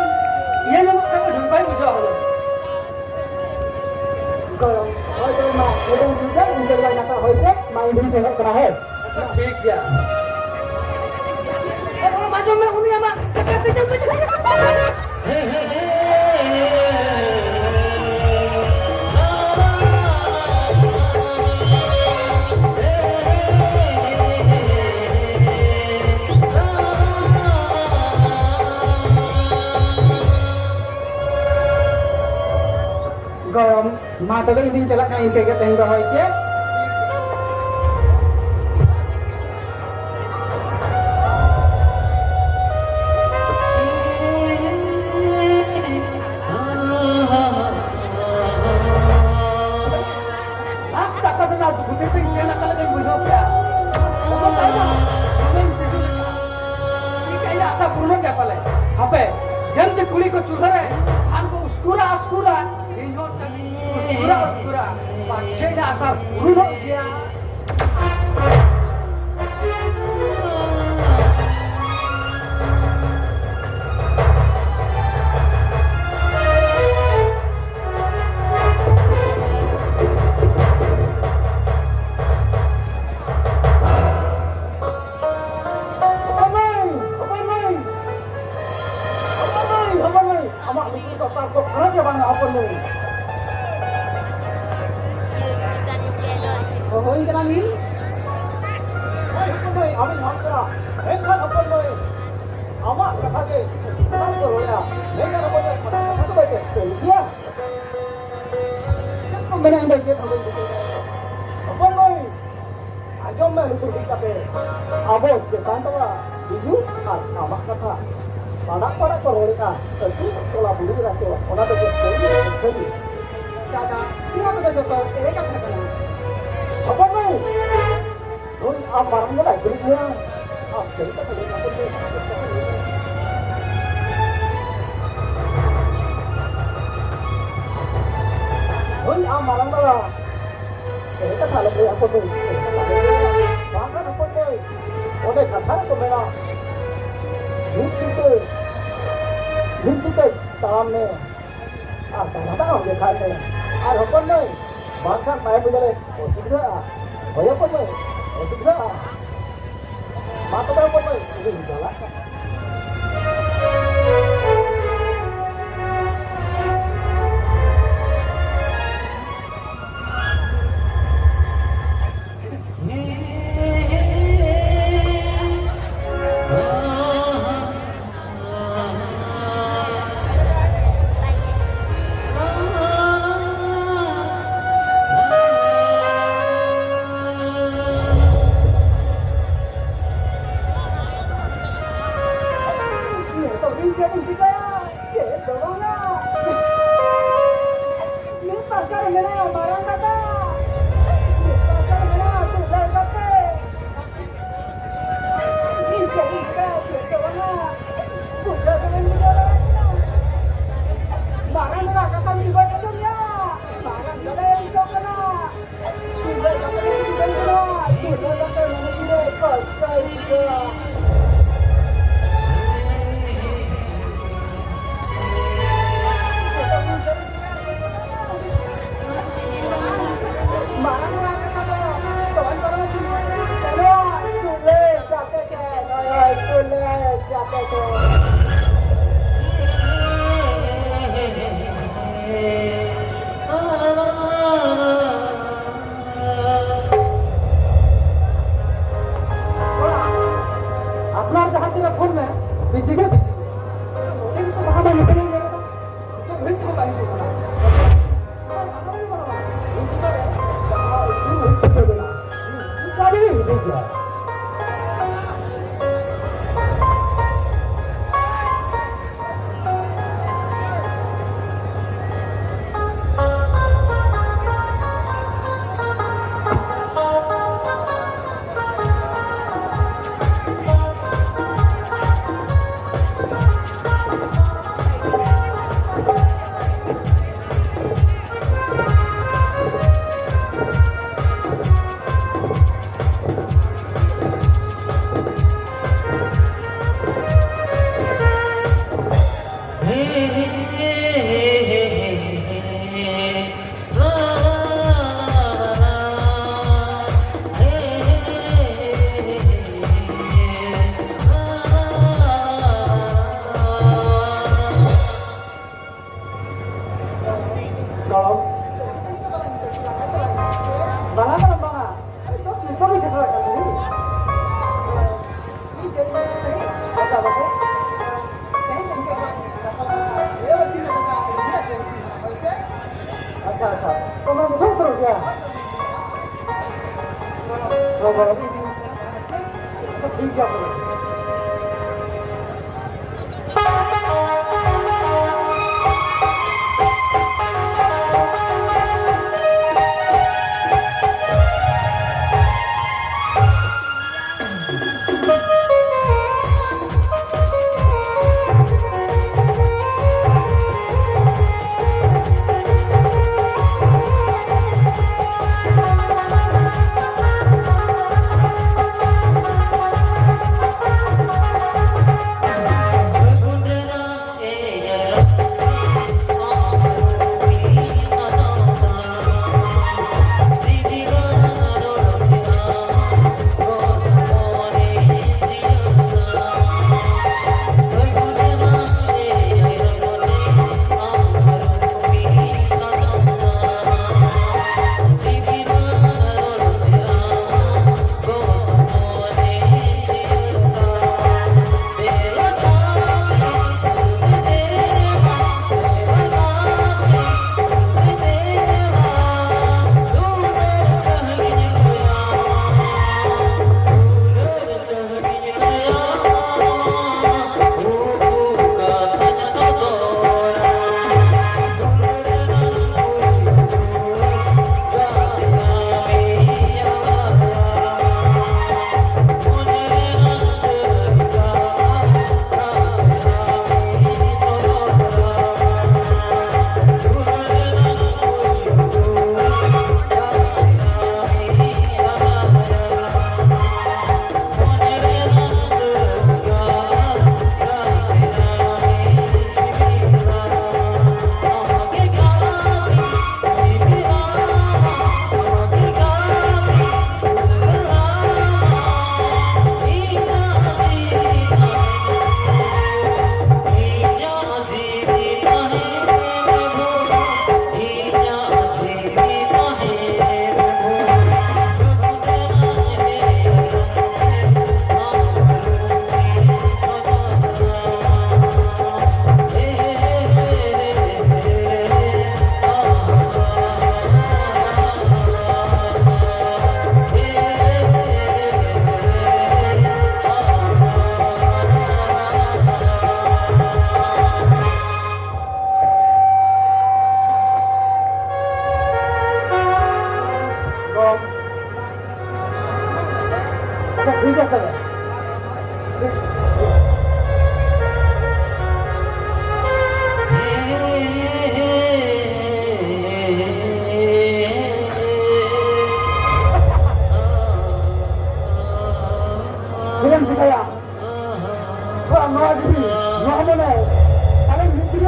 ᱤᱭᱟᱹ ᱧᱚᱜᱚᱜ ᱠᱟᱱᱟ, ᱰᱷᱮᱨ ᱵᱟᱭ ᱵᱩᱡᱷᱟᱹᱣ ᱠᱟᱱᱟ᱾ ᱜᱚᱲᱚᱢ, ᱦᱳᱭ ᱛᱚᱵᱮ ᱢᱟ, ᱱᱚᱰᱮ ᱢᱩᱪᱟᱹᱫ, ᱤᱧ ᱫᱚ ᱱᱟᱯᱟᱭ ᱦᱳᱭ ᱥᱮ, ᱢᱟ ᱤᱧ ᱫᱚᱧ ᱥᱮᱱᱚᱜ ᱠᱟᱱᱟ, ᱦᱳᱭ᱾ ᱟᱪᱪᱷᱟ, ᱴᱷᱤᱠ ᱜᱮᱭᱟ᱾ ᱮ, ᱜᱚᱲᱚᱢ, ᱟᱸᱡᱚᱢ ᱢᱮ, ᱩᱱᱤ ᱟᱢᱟᱜ ᱠᱟᱛᱷᱟ ᱛᱮ ᱡᱚᱢ ᱛᱮ ᱪᱟᱞᱟᱜ ᱠᱟᱱᱟ᱾ ᱜᱚᱲᱚᱢ, ᱢᱟ ᱛᱚᱵᱮ ᱤᱧ ᱫᱩᱧ ᱪᱟᱞᱟᱜ ᱠᱟᱱᱟ, ᱤᱱᱠᱟᱹ ᱜᱮ ᱛᱮᱦᱮᱧ ᱫᱚ ᱦᱳᱭ ᱪᱮ᱾ ᱞᱟᱠᱷ ᱴᱟᱠᱟ ᱨᱮᱱᱟᱜ ᱫᱷᱩᱛᱤ ᱛᱤᱧ ᱧᱮᱞ ᱟᱠᱟᱫ ᱞᱮᱠᱟᱧ ᱵᱩᱡᱷᱟᱹᱣ ᱠᱮᱫᱼᱟ᱾ ᱚᱱᱟ ᱛᱟᱭᱱᱚᱢ ᱫᱚᱢᱮᱧ ᱵᱩᱡᱷᱟᱹᱣ ᱞᱮᱠᱷᱟᱱ ᱴᱷᱤᱠ ᱤᱧᱟᱹᱜ ᱟᱥᱟ ᱯᱩᱨᱚᱱᱚᱜ ᱜᱮᱭᱟ ᱯᱟᱞᱮ᱾ ᱦᱟᱯᱮ, ᱡᱟᱹᱱᱛᱤ ᱠᱩᱲᱤ ᱠᱚ ᱪᱩᱞᱦᱟᱹ ᱨᱮ ᱥᱟᱦᱟᱱ ᱠᱚ ᱩᱥᱠᱩᱨᱟ ᱩᱥᱠᱩᱨᱟ, ᱤᱧ ᱦᱚᱸ ᱩᱥᱠᱩᱨᱟ ᱩᱥᱠᱩᱨᱟ, ᱯᱟᱪᱷᱮ ᱤᱧᱟᱹᱜ ᱟᱥᱟ ᱯᱩᱨᱚᱱᱚᱜ ᱜᱮᱭᱟ᱾ ᱦᱚᱯᱚᱱ ᱢᱟᱹᱭ! ᱦᱚᱯᱚᱱ ᱢᱟᱹᱭ! ᱦᱚᱯᱚᱱ ᱢᱟᱹᱭ! ᱦᱚᱯᱚᱱ ᱢᱟᱹᱭ! ᱟᱢᱟᱜ ᱞᱩᱛᱩᱨ ᱫᱚ ᱚᱠᱟ ᱠᱚ ᱠᱷᱟᱨᱟᱯ ᱪᱟᱵᱟᱭᱮᱱᱟ, ᱦᱚᱯᱚᱱ ᱢᱟᱹᱭ? ᱦᱚᱦᱚᱭ ᱠᱟᱱᱟ ᱞᱤᱧ᱾ ᱦᱳᱭ, ᱦᱚᱯᱚᱱ ᱢᱟᱹᱭ, ᱟᱢᱤᱧ ᱦᱚᱦᱚᱭ ᱠᱟᱱᱟ᱾ ᱢᱮᱱᱠᱷᱟᱱ, ᱦᱚᱯᱚᱱ ᱢᱟᱹᱭ, ᱟᱢᱟᱜ ᱠᱟᱛᱷᱟ ᱜᱮ ᱥᱟᱱᱟᱢ ᱠᱚ ᱨᱚᱲᱮᱫᱼᱟ᱾ ᱢᱮᱱᱠᱷᱟᱱ, ᱦᱚᱯᱚᱱ ᱢᱟᱹᱭ, ᱚᱱᱟ ᱠᱟᱛᱷᱟ ᱫᱚ ᱵᱟᱭ ᱪᱮᱫ ᱜᱮᱭᱟ᱾ ᱪᱮᱫ ᱠᱚ ᱢᱮᱱᱟ, ᱤᱧ ᱫᱚ ᱪᱮᱫ ᱦᱚᱸ ᱵᱟᱹᱧ ᱵᱩᱡᱷᱟᱹᱣ ᱫᱟᱲᱮᱭᱟᱜ ᱠᱟᱱᱟ᱾ ᱠᱟᱛᱮ ᱟᱵᱚ ᱪᱮᱛᱟᱱ ᱨᱮᱱᱟᱜ ᱦᱤᱡᱩᱜ ᱟᱨ ᱟᱢᱟᱜ ᱠᱟᱛᱷᱟ ᱯᱟᱲᱟᱜ ᱯᱟᱲᱟᱜ ᱠᱚ ᱨᱚᱲᱮᱫᱼᱟ᱾ ᱟᱹᱛᱩ ᱴᱚᱞᱟ ᱵᱩᱨᱩ ᱮᱨᱟ ᱠᱚ, ᱚᱱᱟ ᱫᱚ ᱪᱮᱫ ᱥᱟᱹᱨᱤ ᱥᱮ ᱥᱟᱹᱨᱤ? ᱫᱟᱫᱟ, ᱱᱚᱣᱟ ᱠᱚᱫᱚ ᱡᱚᱛᱚ ᱮᱲᱮ ᱠᱟᱛᱷᱟ ᱠᱟᱱᱟ᱾ ᱦᱚᱯᱚᱱ ᱢᱟᱹᱭ, ᱱᱩᱭ ᱟᱢ ᱢᱟᱨᱟᱝ ᱜᱮ ᱵᱟᱭ ᱠᱩᱞᱤ ᱢᱮᱭᱟ᱾ ᱟᱢ ᱥᱟᱹᱨᱤ ᱠᱟᱛᱷᱟ ᱞᱟᱹᱭ ᱠᱟᱛᱮ ᱫᱚ ᱪᱮᱫ ᱠᱟᱛᱷᱟ ᱞᱟᱹᱭ ᱢᱮ? ᱱᱩᱭ ᱟᱢ ᱢᱟᱨᱟᱝ ᱫᱟᱫᱟ, ᱮᱲᱮ ᱠᱟᱛᱷᱟ ᱟᱞᱚᱢ ᱞᱟᱹᱭᱟ ᱦᱚᱯᱚᱱ ᱢᱟᱹᱭ, ᱮᱲᱮ ᱠᱟᱛᱷᱟ ᱟᱞᱚᱢ ᱞᱟᱹᱭᱟ᱾ ᱵᱟᱝᱠᱷᱟᱱ ᱦᱚᱯᱚᱱ ᱢᱟᱹᱭ, ᱚᱸᱰᱮ ᱠᱟᱛᱷᱟ ᱨᱮᱠᱚ ᱢᱮᱱᱟ, ᱢᱤᱫ ᱛᱤᱛᱮ, ᱢᱤᱫ ᱛᱤᱛᱮ ᱛᱟᱲᱟᱢ ᱢᱮ, ᱟᱨ ᱛᱟᱲᱟᱢ ᱛᱟᱲᱟᱢ ᱜᱮ ᱠᱷᱟᱱ ᱢᱮ᱾ ᱟᱨ ᱦᱚᱯᱚᱱ ᱢᱟᱹᱭ, ᱵᱟᱝᱠᱷᱟᱱ ᱛᱟᱭᱚᱢ ᱵᱮᱲᱟ ᱨᱮ ᱚᱥᱩᱵᱤᱫᱷᱟᱜᱼᱟ᱾ ᱦᱳᱭ ᱦᱚᱯᱚᱱ ᱢᱟᱹᱭ, ᱚᱥᱩᱵᱤᱫᱷᱟᱜᱼᱟ᱾ ᱢᱟ ᱛᱚᱵᱮ ᱦᱚᱯᱚᱱ ᱢᱟᱹᱭ, ᱤᱧ ᱪᱟᱞᱟᱜ ᱠᱟᱱᱟ᱾ ᱱᱤᱛᱚᱜ ᱤᱧ ᱪᱮᱫ ᱤᱧ ᱪᱤᱠᱟᱹᱭᱟ? ᱪᱮᱫ ᱫᱚ ᱵᱟᱝᱟ᱾ ᱢᱤᱫ ᱯᱟᱦᱴᱟ ᱨᱮ ᱢᱮᱱᱟᱭᱟ ᱢᱟᱨᱟᱝ ᱫᱟᱫᱟ, ᱢᱤᱫ ᱯᱟᱦᱴᱟ ᱨᱮ ᱢᱮᱱᱟᱭᱟ ᱫᱩᱞᱟᱹᱲ ᱜᱟᱛᱮ᱾ ᱤᱧ ᱪᱮᱫ ᱤᱧ ᱪᱤᱠᱟᱹᱭᱟ? ᱪᱮᱫ ᱫᱚ ᱵᱟᱝᱟ᱾ ᱵᱩᱡᱷᱟᱹᱣ ᱜᱮ ᱵᱟᱹᱧ ᱵᱩᱡᱷᱟᱹᱣ ᱫᱟᱲᱮᱭᱟᱜ ᱠᱟᱱᱟ᱾ ᱢᱟᱨᱟᱝ ᱫᱟᱫᱟ ᱠᱟᱛᱷᱟ ᱡᱩᱫᱤ ᱵᱟᱹᱧ ᱟᱸᱡᱚᱢ ᱭᱟ, ᱢᱟᱨᱟᱝ ᱫᱟᱫᱟᱭ ᱟᱹᱲᱤᱥᱚᱜ ᱠᱟᱱᱟ᱾ ᱴᱷᱤᱠ ᱜᱮᱭᱟ ᱛᱚᱵᱮ᱾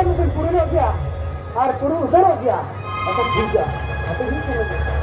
ᱯᱩᱨᱩᱱᱚᱜ ᱜᱮᱭᱟ ᱟᱨ ᱯᱩᱨᱩᱱ ᱩᱛᱟᱹᱨᱚᱜ ᱜᱮᱭᱟ᱾ ᱟᱪᱪᱷᱟ, ᱴᱷᱤᱠ ᱜᱮᱭᱟ᱾ ᱟᱯᱮ ᱦᱤᱡᱩᱜ ᱥᱮᱱᱚᱜ ᱯᱮ᱾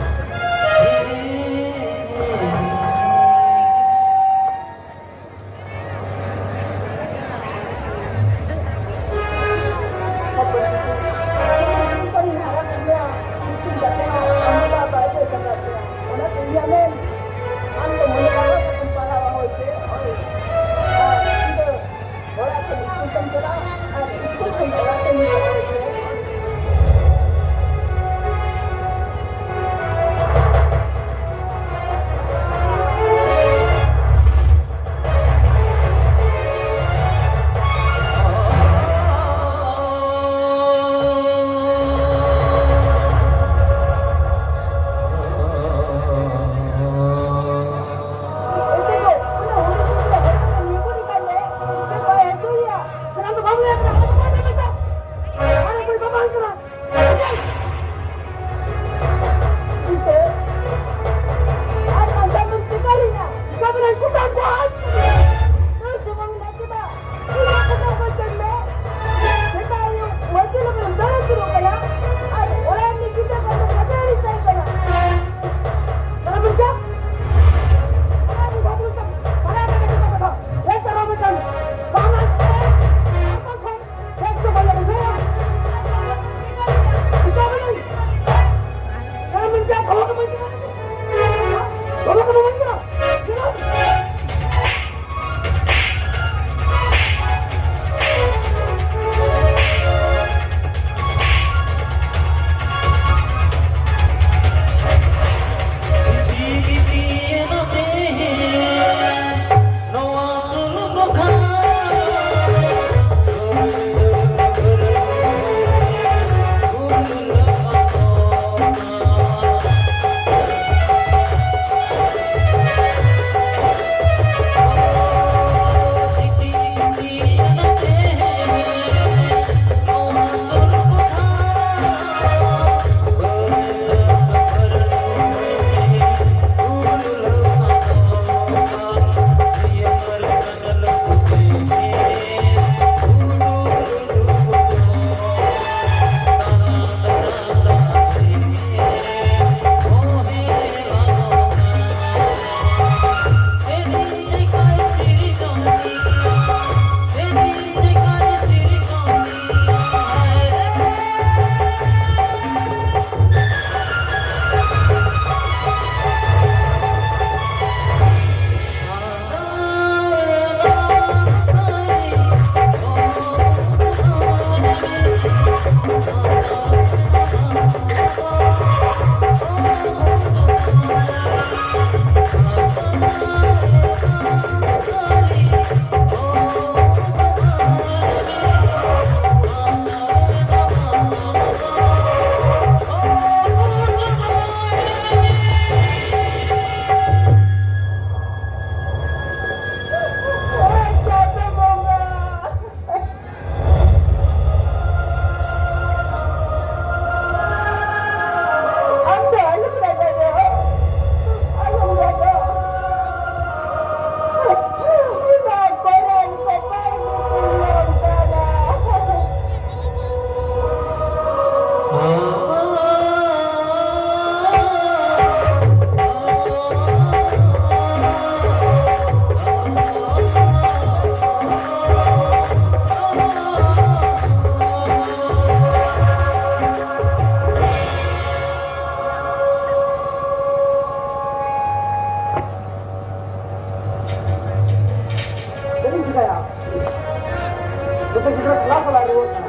ᱥᱟᱞᱟ ᱥᱟᱞᱟ ᱨᱩᱣᱟᱹᱜ ᱠᱟᱱᱟ᱾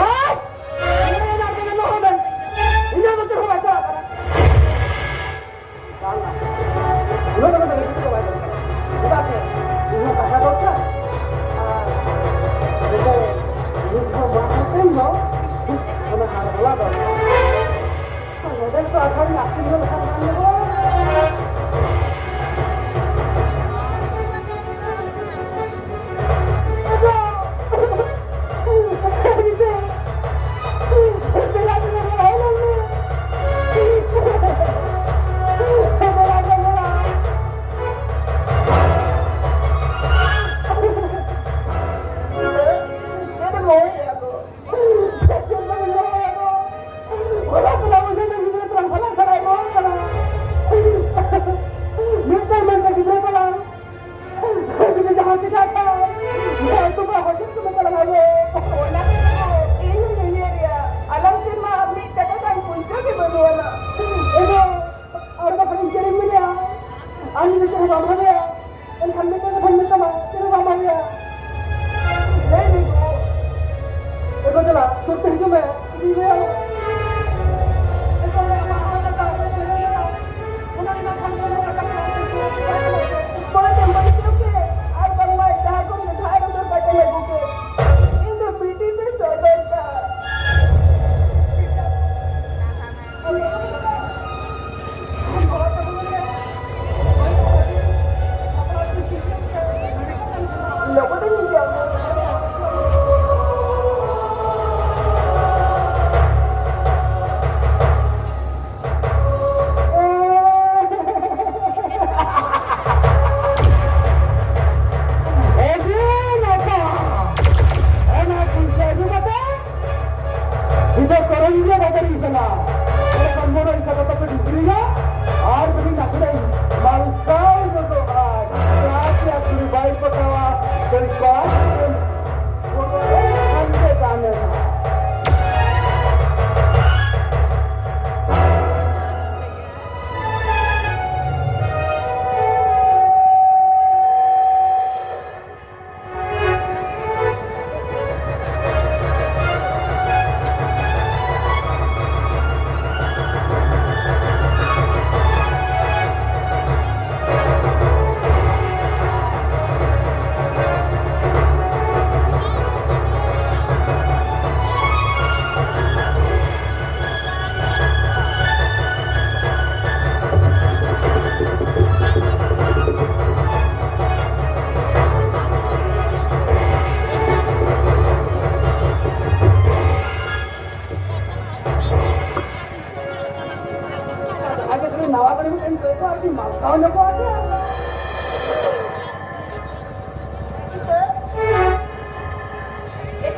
ᱮᱭ! ᱤᱧ ᱫᱚ ᱪᱮᱫ ᱦᱚᱸ ᱵᱟᱭ ᱪᱟᱞᱟᱜ ᱠᱟᱱᱟ᱾ ᱵᱟᱝ, ᱵᱟᱝ᱾ ᱩᱱᱟᱹᱜ ᱫᱚ ᱢᱮᱱ ᱠᱟᱛᱮ ᱫᱚ ᱵᱟᱭ ᱫᱚᱨᱠᱟᱨ᱾ ᱪᱮᱫᱟᱜ ᱥᱮ ᱤᱧ ᱦᱚᱸ ᱴᱟᱠᱟ ᱫᱚᱨᱠᱟᱨ, ᱟᱨ ᱱᱚᱛᱮ ᱡᱤᱱᱤᱥ ᱦᱚᱸ ᱵᱟᱝ ᱦᱩᱭᱩᱜ ᱠᱟᱱ ᱫᱚ, ᱚᱱᱟ ᱦᱟᱨ ᱵᱟᱞᱟ ᱫᱚᱨᱠᱟᱨ᱾ ᱱᱚᱰᱮ ᱛᱚ ᱟᱪᱷᱟᱲᱤᱧ ᱟᱹᱠᱷᱨᱤᱧ ᱞᱮᱠᱷᱟᱱ ᱵᱟᱝ ᱜᱟᱱᱚᱜᱼᱟ᱾ ᱢᱤᱫᱴᱟᱝ ᱢᱮᱱᱛᱮ ᱜᱤᱫᱽᱨᱟᱹ ᱛᱟᱞᱟᱝ᱾ ᱡᱩᱫᱤ ᱡᱟᱦᱟᱸ ᱪᱤᱠᱟᱹᱜ ᱠᱷᱟᱱ, ᱡᱟᱦᱟᱸᱭ ᱛᱚᱯᱟ ᱦᱚᱲ ᱴᱷᱮᱱ ᱠᱚ ᱢᱮᱛᱟ ᱞᱟᱝᱟ ᱜᱚ᱾ ᱚᱱᱟ ᱛᱮᱜᱮ ᱤᱧ ᱦᱚᱸᱧ ᱩᱭᱦᱟᱹᱨᱮᱜᱼᱟ, ᱟᱞᱟᱝ ᱴᱷᱮᱱ ᱢᱟ ᱟᱨ ᱢᱤᱫ ᱴᱟᱠᱟ ᱜᱟᱱ ᱯᱩᱭᱥᱟᱹ ᱜᱮ ᱵᱟᱹᱱᱩᱜ ᱟᱱᱟ᱾ ᱮ ᱜᱚ, ᱟᱨ ᱵᱟᱠᱷᱟᱱ ᱤᱧ ᱪᱮᱫ ᱤᱧ ᱢᱮᱱᱮᱜᱼᱟ? ᱟᱢ ᱡᱩᱫᱤ ᱪᱮᱫ ᱦᱚᱸ ᱵᱟᱢ ᱵᱷᱟᱵᱮᱭᱟ, ᱮᱱᱠᱷᱟᱱ ᱢᱤᱫᱴᱟᱝ ᱠᱟᱛᱷᱟᱧ ᱢᱮᱛᱟᱢᱟ, ᱪᱮᱫ ᱦᱚᱸ ᱵᱟᱢ ᱵᱷᱟᱵᱮᱭᱟ᱾ ᱞᱟᱹᱭ ᱢᱮ ᱜᱚ᱾ ᱮ ᱜᱚ, ᱫᱮᱞᱟ, ᱥᱩᱨ ᱛᱮ ᱦᱤᱡᱩᱜ ᱢᱮ᱾ ᱤᱧ ᱞᱟᱹᱭ ᱟᱢᱟ᱾ ᱮ ᱜᱚ, ᱟᱢᱟᱜ ᱦᱚᱸ ᱫᱟᱫᱟ, ᱚᱱᱟ ᱢᱮᱱᱟᱜ ᱠᱷᱟᱱ ᱫᱚ ᱱᱚᱣᱟ ᱠᱟᱛᱷᱟ ᱵᱟᱝ ᱵᱩᱡᱷᱟᱹᱣ ᱠᱮᱫᱟ᱾ ᱵᱟᱹᱧ ᱮᱢ ᱵᱟᱹᱧ ᱪᱮᱫ ᱠᱮᱫ᱾ ᱟᱨ ᱵᱟᱝᱢᱟ ᱡᱟᱦᱟᱸᱭ ᱠᱚ ᱢᱮᱛᱟᱜ ᱨᱮᱦᱚᱸ ᱵᱟᱠᱚ ᱟᱹᱜᱩ ᱠᱮᱫ᱾ ᱤᱧ ᱫᱚ ᱵᱤᱴᱤ ᱛᱮ ᱥᱚᱫᱚᱨ ᱠᱟᱜ᱾ ᱞᱚᱜᱚᱱ ᱤᱧ ᱦᱤᱡᱩᱜᱼᱟ᱾ ᱟᱹᱰᱤ ᱱᱟᱯᱟᱭ᱾ ᱚᱱᱟ ᱯᱩᱭᱥᱟᱹ ᱟᱹᱜᱩ ᱠᱟᱛᱮ ᱥᱤᱫᱷᱟᱹ ᱠᱚᱨᱚᱧᱡᱤᱭᱟᱹ ᱵᱟᱡᱟᱨᱤᱧ ᱪᱟᱞᱟᱜᱼᱟ᱾ ᱚᱸᱰᱮ ᱠᱷᱚᱱ ᱢᱚᱴᱚᱨ ᱥᱟᱭᱠᱮᱞ ᱛᱮᱯᱮ ᱰᱤᱜᱽᱨᱤᱭᱟ ᱟᱨ ᱵᱤᱱᱤ ᱱᱟᱥᱮᱱᱟᱜ ᱤᱧ ᱢᱟᱞᱠᱟᱣ ᱜᱚᱫᱚᱜᱼᱟ᱾ ᱪᱟᱥ ᱨᱮᱭᱟᱜ ᱠᱩᱲᱤ ᱵᱟᱭ ᱯᱟᱴᱟᱣᱟ, ᱠᱟᱹᱲᱤ ᱠᱚᱲᱟ ᱴᱷᱮᱱ ᱜᱚᱫᱚᱜ ᱨᱮ ᱠᱷᱟᱱ ᱜᱮ ᱜᱟᱱ ᱮᱱᱟ᱾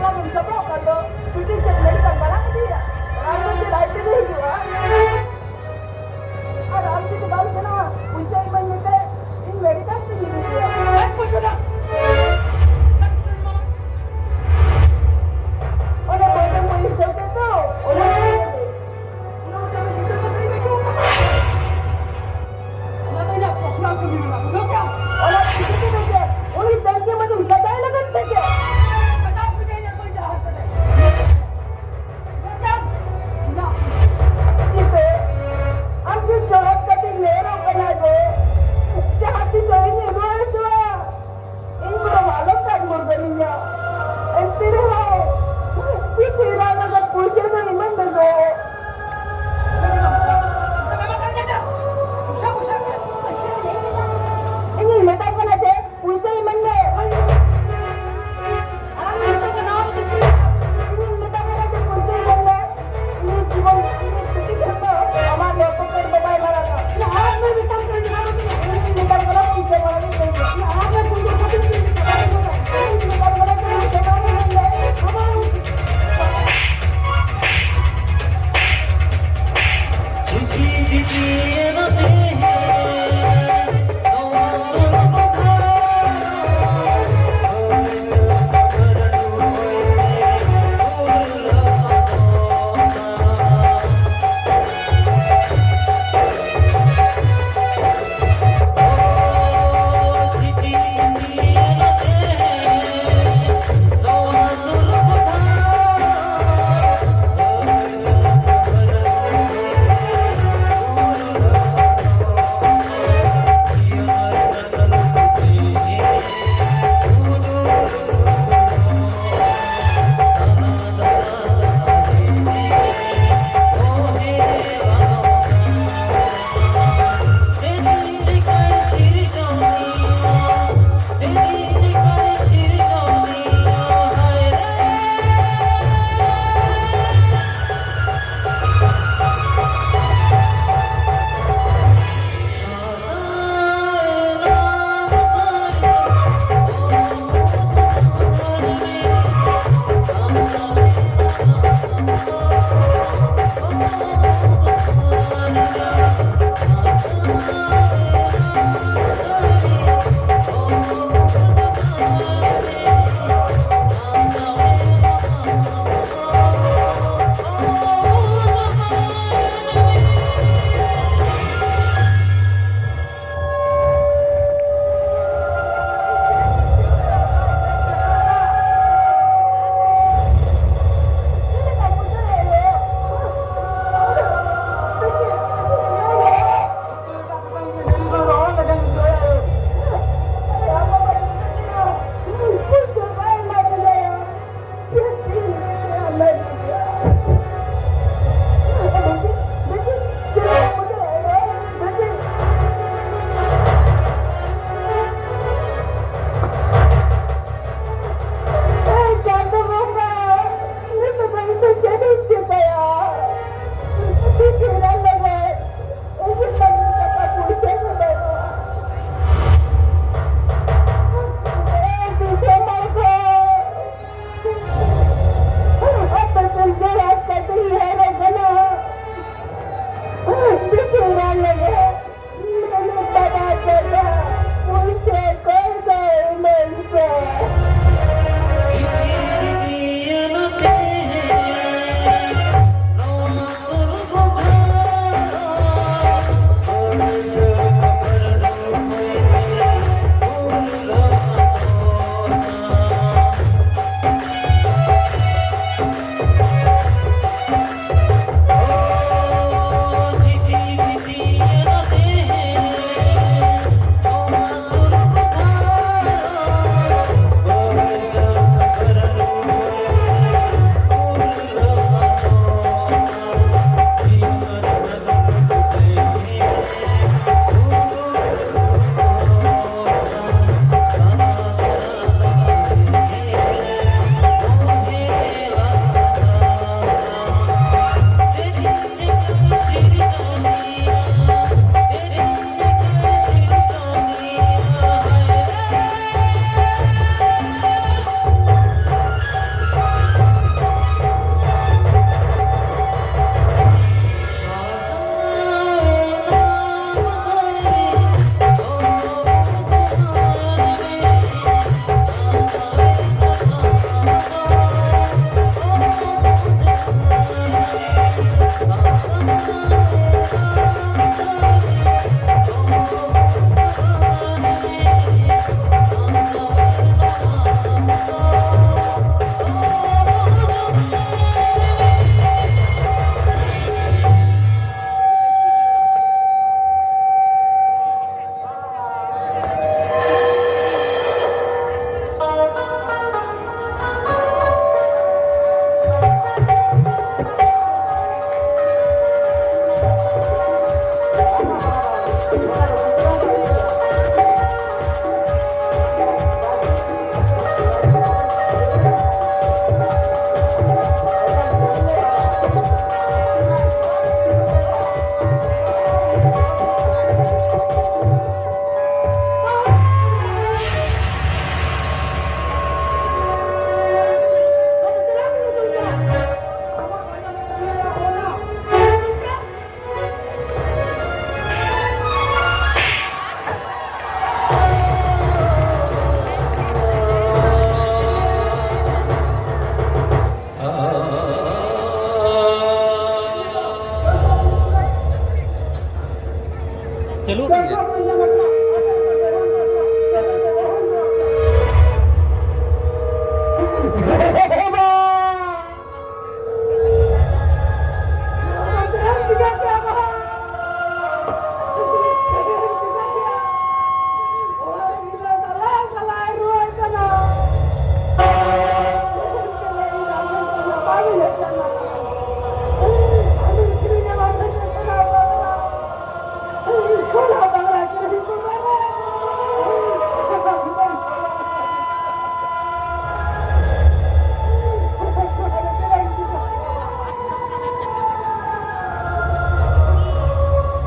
ᱟᱫᱚᱢ ᱥᱟᱯᱲᱟᱣ ᱠᱷᱟᱱ ᱫᱚ ᱯᱤᱴᱤ ᱪᱮᱫ ᱢᱮᱰᱤᱠᱟᱞ ᱵᱟᱞᱟᱝ ᱤᱫᱤᱭᱟ? ᱨᱟᱱ ᱫᱚ ᱪᱮᱫ ᱟᱡ ᱛᱮᱜᱮ ᱦᱤᱡᱩᱜᱼᱟ? ᱟᱨ ᱟᱢ ᱡᱩᱫᱤ ᱵᱟᱢ ᱥᱮᱱᱚᱜᱼᱟ, ᱯᱩᱭᱥᱟᱹ ᱤᱢᱟᱹᱧ ᱢᱮᱥᱮ, ᱤᱧ ᱢᱮᱰᱤᱠᱟᱞ ᱛᱮᱧ ᱤᱫᱤᱭᱟ᱾ ᱵᱟᱝ ᱯᱩᱭᱥᱟᱹ ᱫᱚ᱾ ᱚᱱᱟ ᱵᱟᱹᱭ ᱵᱟᱹᱭ ᱦᱤᱥᱟᱹᱵ ᱛᱮ ᱛᱚ, ᱚᱱᱟ ᱠᱚ ᱞᱟᱹᱭ ᱢᱮ᱾ ᱚᱱᱟ ᱫᱚ ᱤᱧᱟᱹᱜ ᱯᱟᱨᱥᱚᱱᱟᱞ ᱠᱟᱹᱢᱤ ᱠᱟᱱᱟ, ᱵᱩᱡᱷᱟᱹᱣ ᱠᱮᱫᱟᱢ? ᱚᱱᱟ ᱪᱤᱠᱟᱹ ᱛᱮ ᱵᱩᱡᱷᱟᱹᱣ? ᱩᱱᱤ ᱛᱟᱹᱝᱜᱤ ᱢᱟᱹᱫᱩᱢ ᱥᱟᱡᱟᱭ ᱞᱟᱹᱜᱤᱫ ᱥᱮ ᱪᱮᱫ? ᱥᱟᱡᱟᱣ ᱠᱮᱫᱮᱭᱟ ᱤᱧᱟᱹᱜ ᱵᱟᱹᱧ ᱰᱟᱦᱟᱨ ᱠᱟᱛᱮ᱾ ᱵᱩᱡᱷᱟᱹᱣ ᱠᱮᱫᱟᱢ? ᱤᱧᱟᱹᱜ ᱪᱤᱠᱟᱹ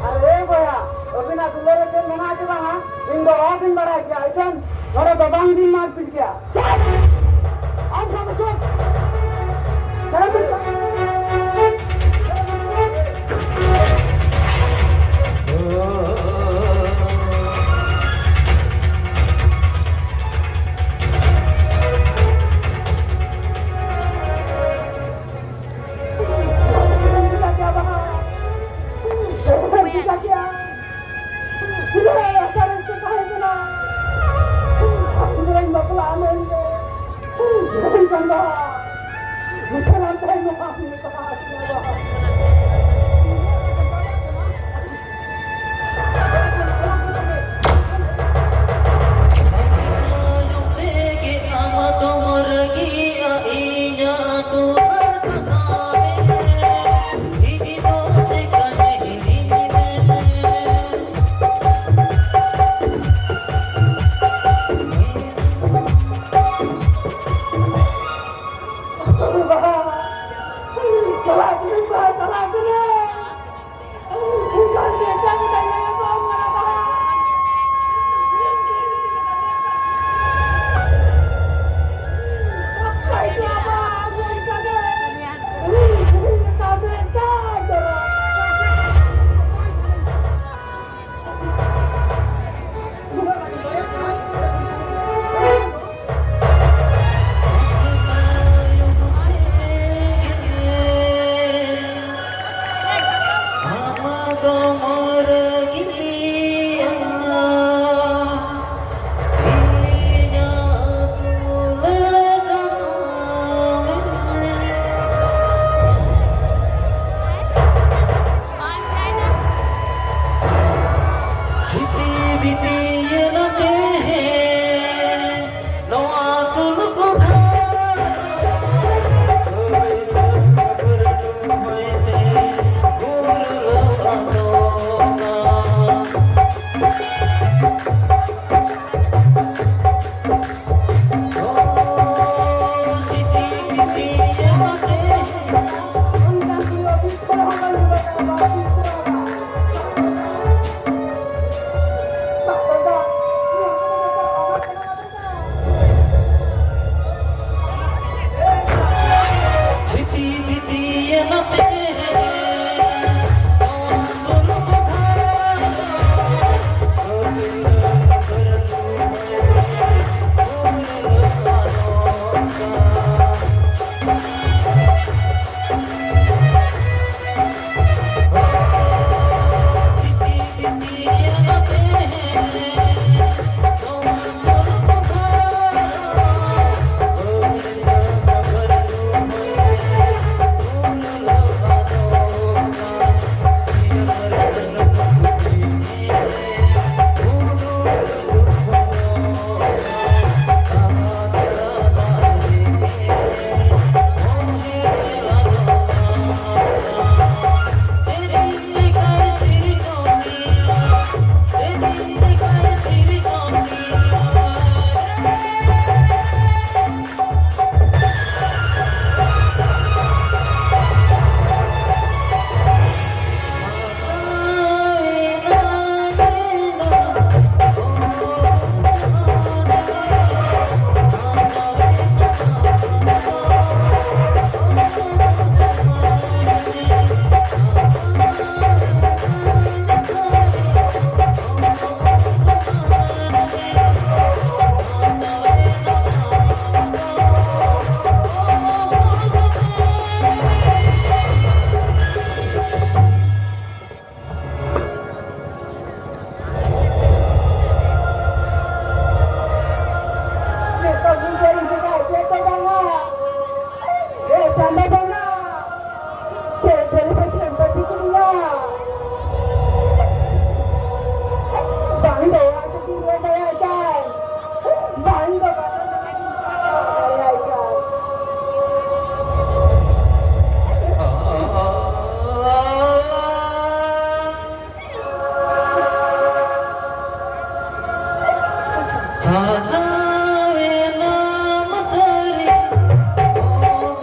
ᱟᱨ ᱮ ᱵᱚᱭᱦᱟ, ᱟᱹᱵᱤᱱᱟᱜ ᱫᱩᱞᱟᱹᱲ ᱨᱮ ᱪᱮᱫ ᱢᱮᱱᱟᱜᱼᱟ ᱪᱮ ᱵᱟᱝᱟ? ᱤᱧ ᱫᱚ ᱚᱦᱚ ᱜᱤᱧ ᱵᱟᱲᱟᱭ ᱠᱮᱭᱟ᱾ ᱤᱠᱷᱟᱹᱱ ᱱᱚᱰᱮ ᱫᱚ ᱵᱟᱝ ᱵᱤᱱ ᱢᱟᱨ ᱯᱤᱴ ᱠᱮᱭᱟ᱾ ᱪᱩᱯ! ᱟᱢ ᱥᱟᱶ ᱫᱚ ᱪᱩᱯ! ᱪᱟᱞᱟᱜ ᱢᱮ᱾ ᱯᱩᱨᱟᱹ ᱟᱥᱟ ᱨᱟᱹᱥᱠᱟᱹ ᱛᱟᱦᱮᱸ ᱠᱟᱱᱟ, ᱟᱢ ᱥᱚᱸᱜᱮᱧ ᱵᱟᱯᱞᱟᱜᱼᱟ ᱢᱮᱱᱛᱮ᱾ ᱢᱮᱱᱠᱷᱟᱱ ᱫᱚ ᱢᱩᱪᱷᱟᱹᱱ ᱟᱢ ᱛᱟᱦᱮᱸ ᱠᱟᱱᱟ, ᱟᱢ ᱜᱮ ᱛᱟᱦᱮᱸ ᱠᱟᱱᱟ᱾ ᱱᱤᱛᱚᱜ ᱜᱤᱧ ᱡᱟᱹᱨᱤ ᱠᱮᱫᱟ, ᱪᱮᱫ ᱫᱚ ᱵᱟᱝᱟ᱾ ᱮ ᱪᱟᱸᱫᱚ ᱵᱚᱸᱜᱟ, ᱪᱮᱫ ᱰᱮᱞᱤᱵᱷᱟᱨᱤ ᱮᱢ ᱯᱟᱹᱥᱤ ᱠᱤᱫᱤᱧᱟ? ᱵᱟᱝ ᱫᱚ ᱚᱲᱟᱜ ᱥᱮᱫ ᱤᱧ ᱨᱩᱣᱟᱹᱲ ᱫᱟᱲᱮᱭᱟᱜ ᱠᱟᱱ, ᱵᱟᱝ ᱫᱚ ᱵᱟᱡᱟᱨ ᱫᱟᱬᱟᱱ ᱤᱧ ᱪᱟᱞᱟᱣ ᱫᱟᱲᱮᱭᱟᱜ ᱠᱟᱱ᱾ ᱥᱟᱡᱟᱣᱮᱱᱟ ᱢᱟᱹᱥᱟᱹᱨᱤ, ᱚ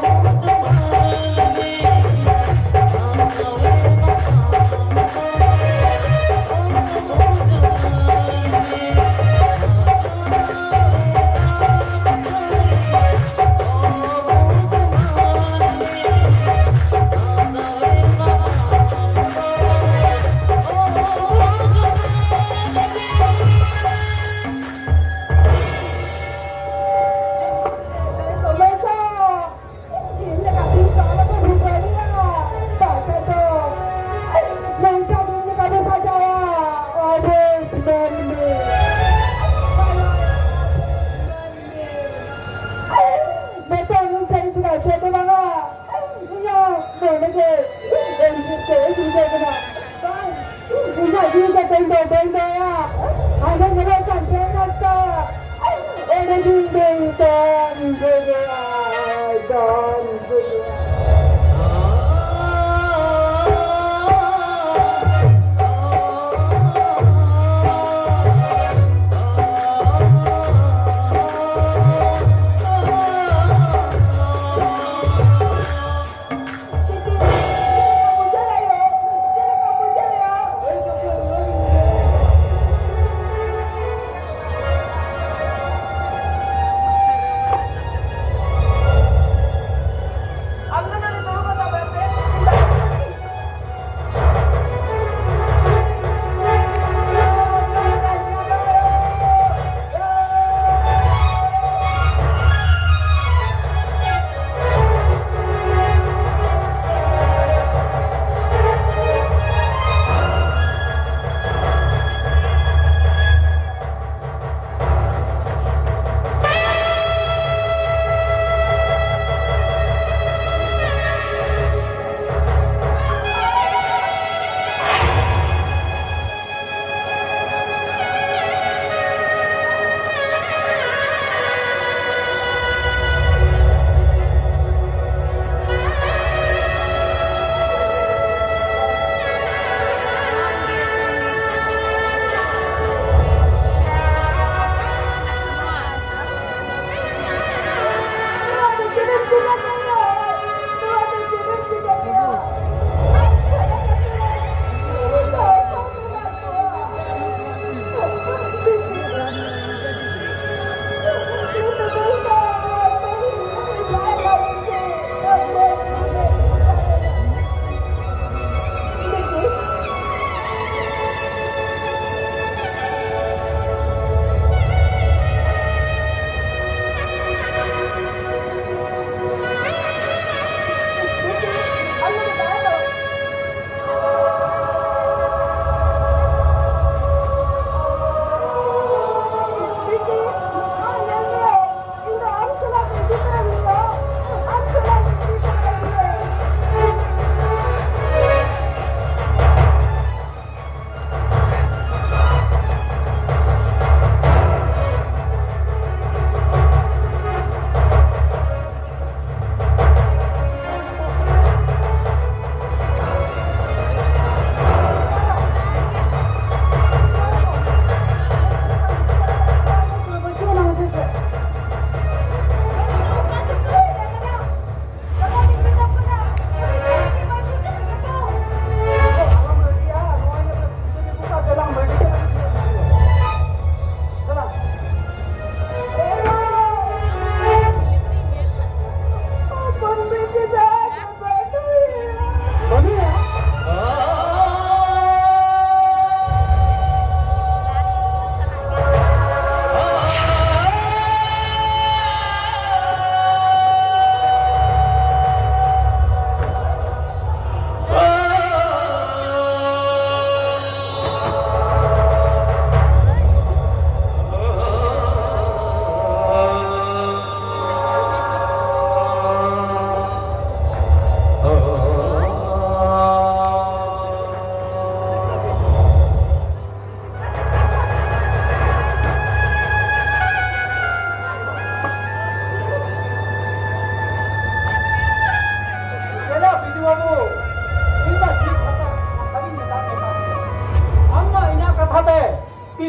ᱟᱸᱡᱚᱢ ᱧᱮᱞᱚᱜ ᱠᱟᱱ ᱴᱨᱮᱱ ᱨᱟᱥᱛᱟ᱾ ᱚᱸᱰᱮ ᱜᱤᱧ ᱫᱩᱲᱩᱵ ᱠᱟᱱ ᱜᱚᱜᱚ ᱟᱭ ᱫᱚᱱ ᱜᱚᱜᱚ᱾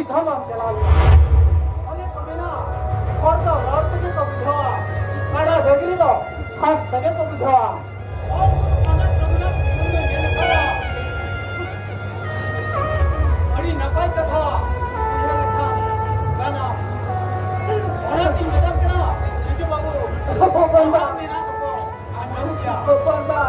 ᱫᱷᱟᱢᱟᱢ ᱪᱟᱞᱟᱣ ᱞᱮᱱᱟ᱾ ᱚᱱᱮ ᱠᱚ ᱢᱮᱱᱟ, ᱦᱚᱲ ᱫᱚ ᱨᱚᱲ ᱛᱮᱜᱮ ᱠᱚ ᱵᱩᱡᱷᱟᱹᱣᱟ, ᱠᱟᱰᱟ ᱰᱟᱹᱝᱨᱤ ᱫᱚ ᱦᱟᱸᱥ ᱛᱮᱜᱮ ᱠᱚ ᱵᱩᱡᱷᱟᱹᱣᱟ᱾ ᱦᱚᱲ ᱫᱚ ᱯᱟᱸᱡᱟ ᱠᱟᱹᱢᱤ ᱨᱮᱱᱟᱜ ᱯᱷᱤᱞᱢ ᱞᱮ ᱧᱮᱞ ᱟᱠᱟᱫᱟ᱾ ᱟᱹᱰᱤ ᱱᱟᱯᱟᱭ ᱠᱟᱛᱷᱟ, ᱩᱭᱦᱟᱹᱨ ᱞᱮᱠᱷᱟᱱ ᱜᱟᱱᱟ᱾ ᱚᱱᱟᱛᱤᱧ ᱢᱮᱛᱟᱢ ᱠᱟᱱᱟ, ᱵᱤᱡᱩ ᱵᱟᱹᱵᱩ, ᱦᱚᱯᱚᱱ ᱵᱟ᱾ ᱢᱮᱱᱟᱜ ᱛᱟᱠᱚ, ᱟᱨ ᱵᱟᱹᱱᱩᱜ ᱜᱮᱭᱟ᱾ ᱦᱚᱯᱚᱱ ᱵᱟ᱾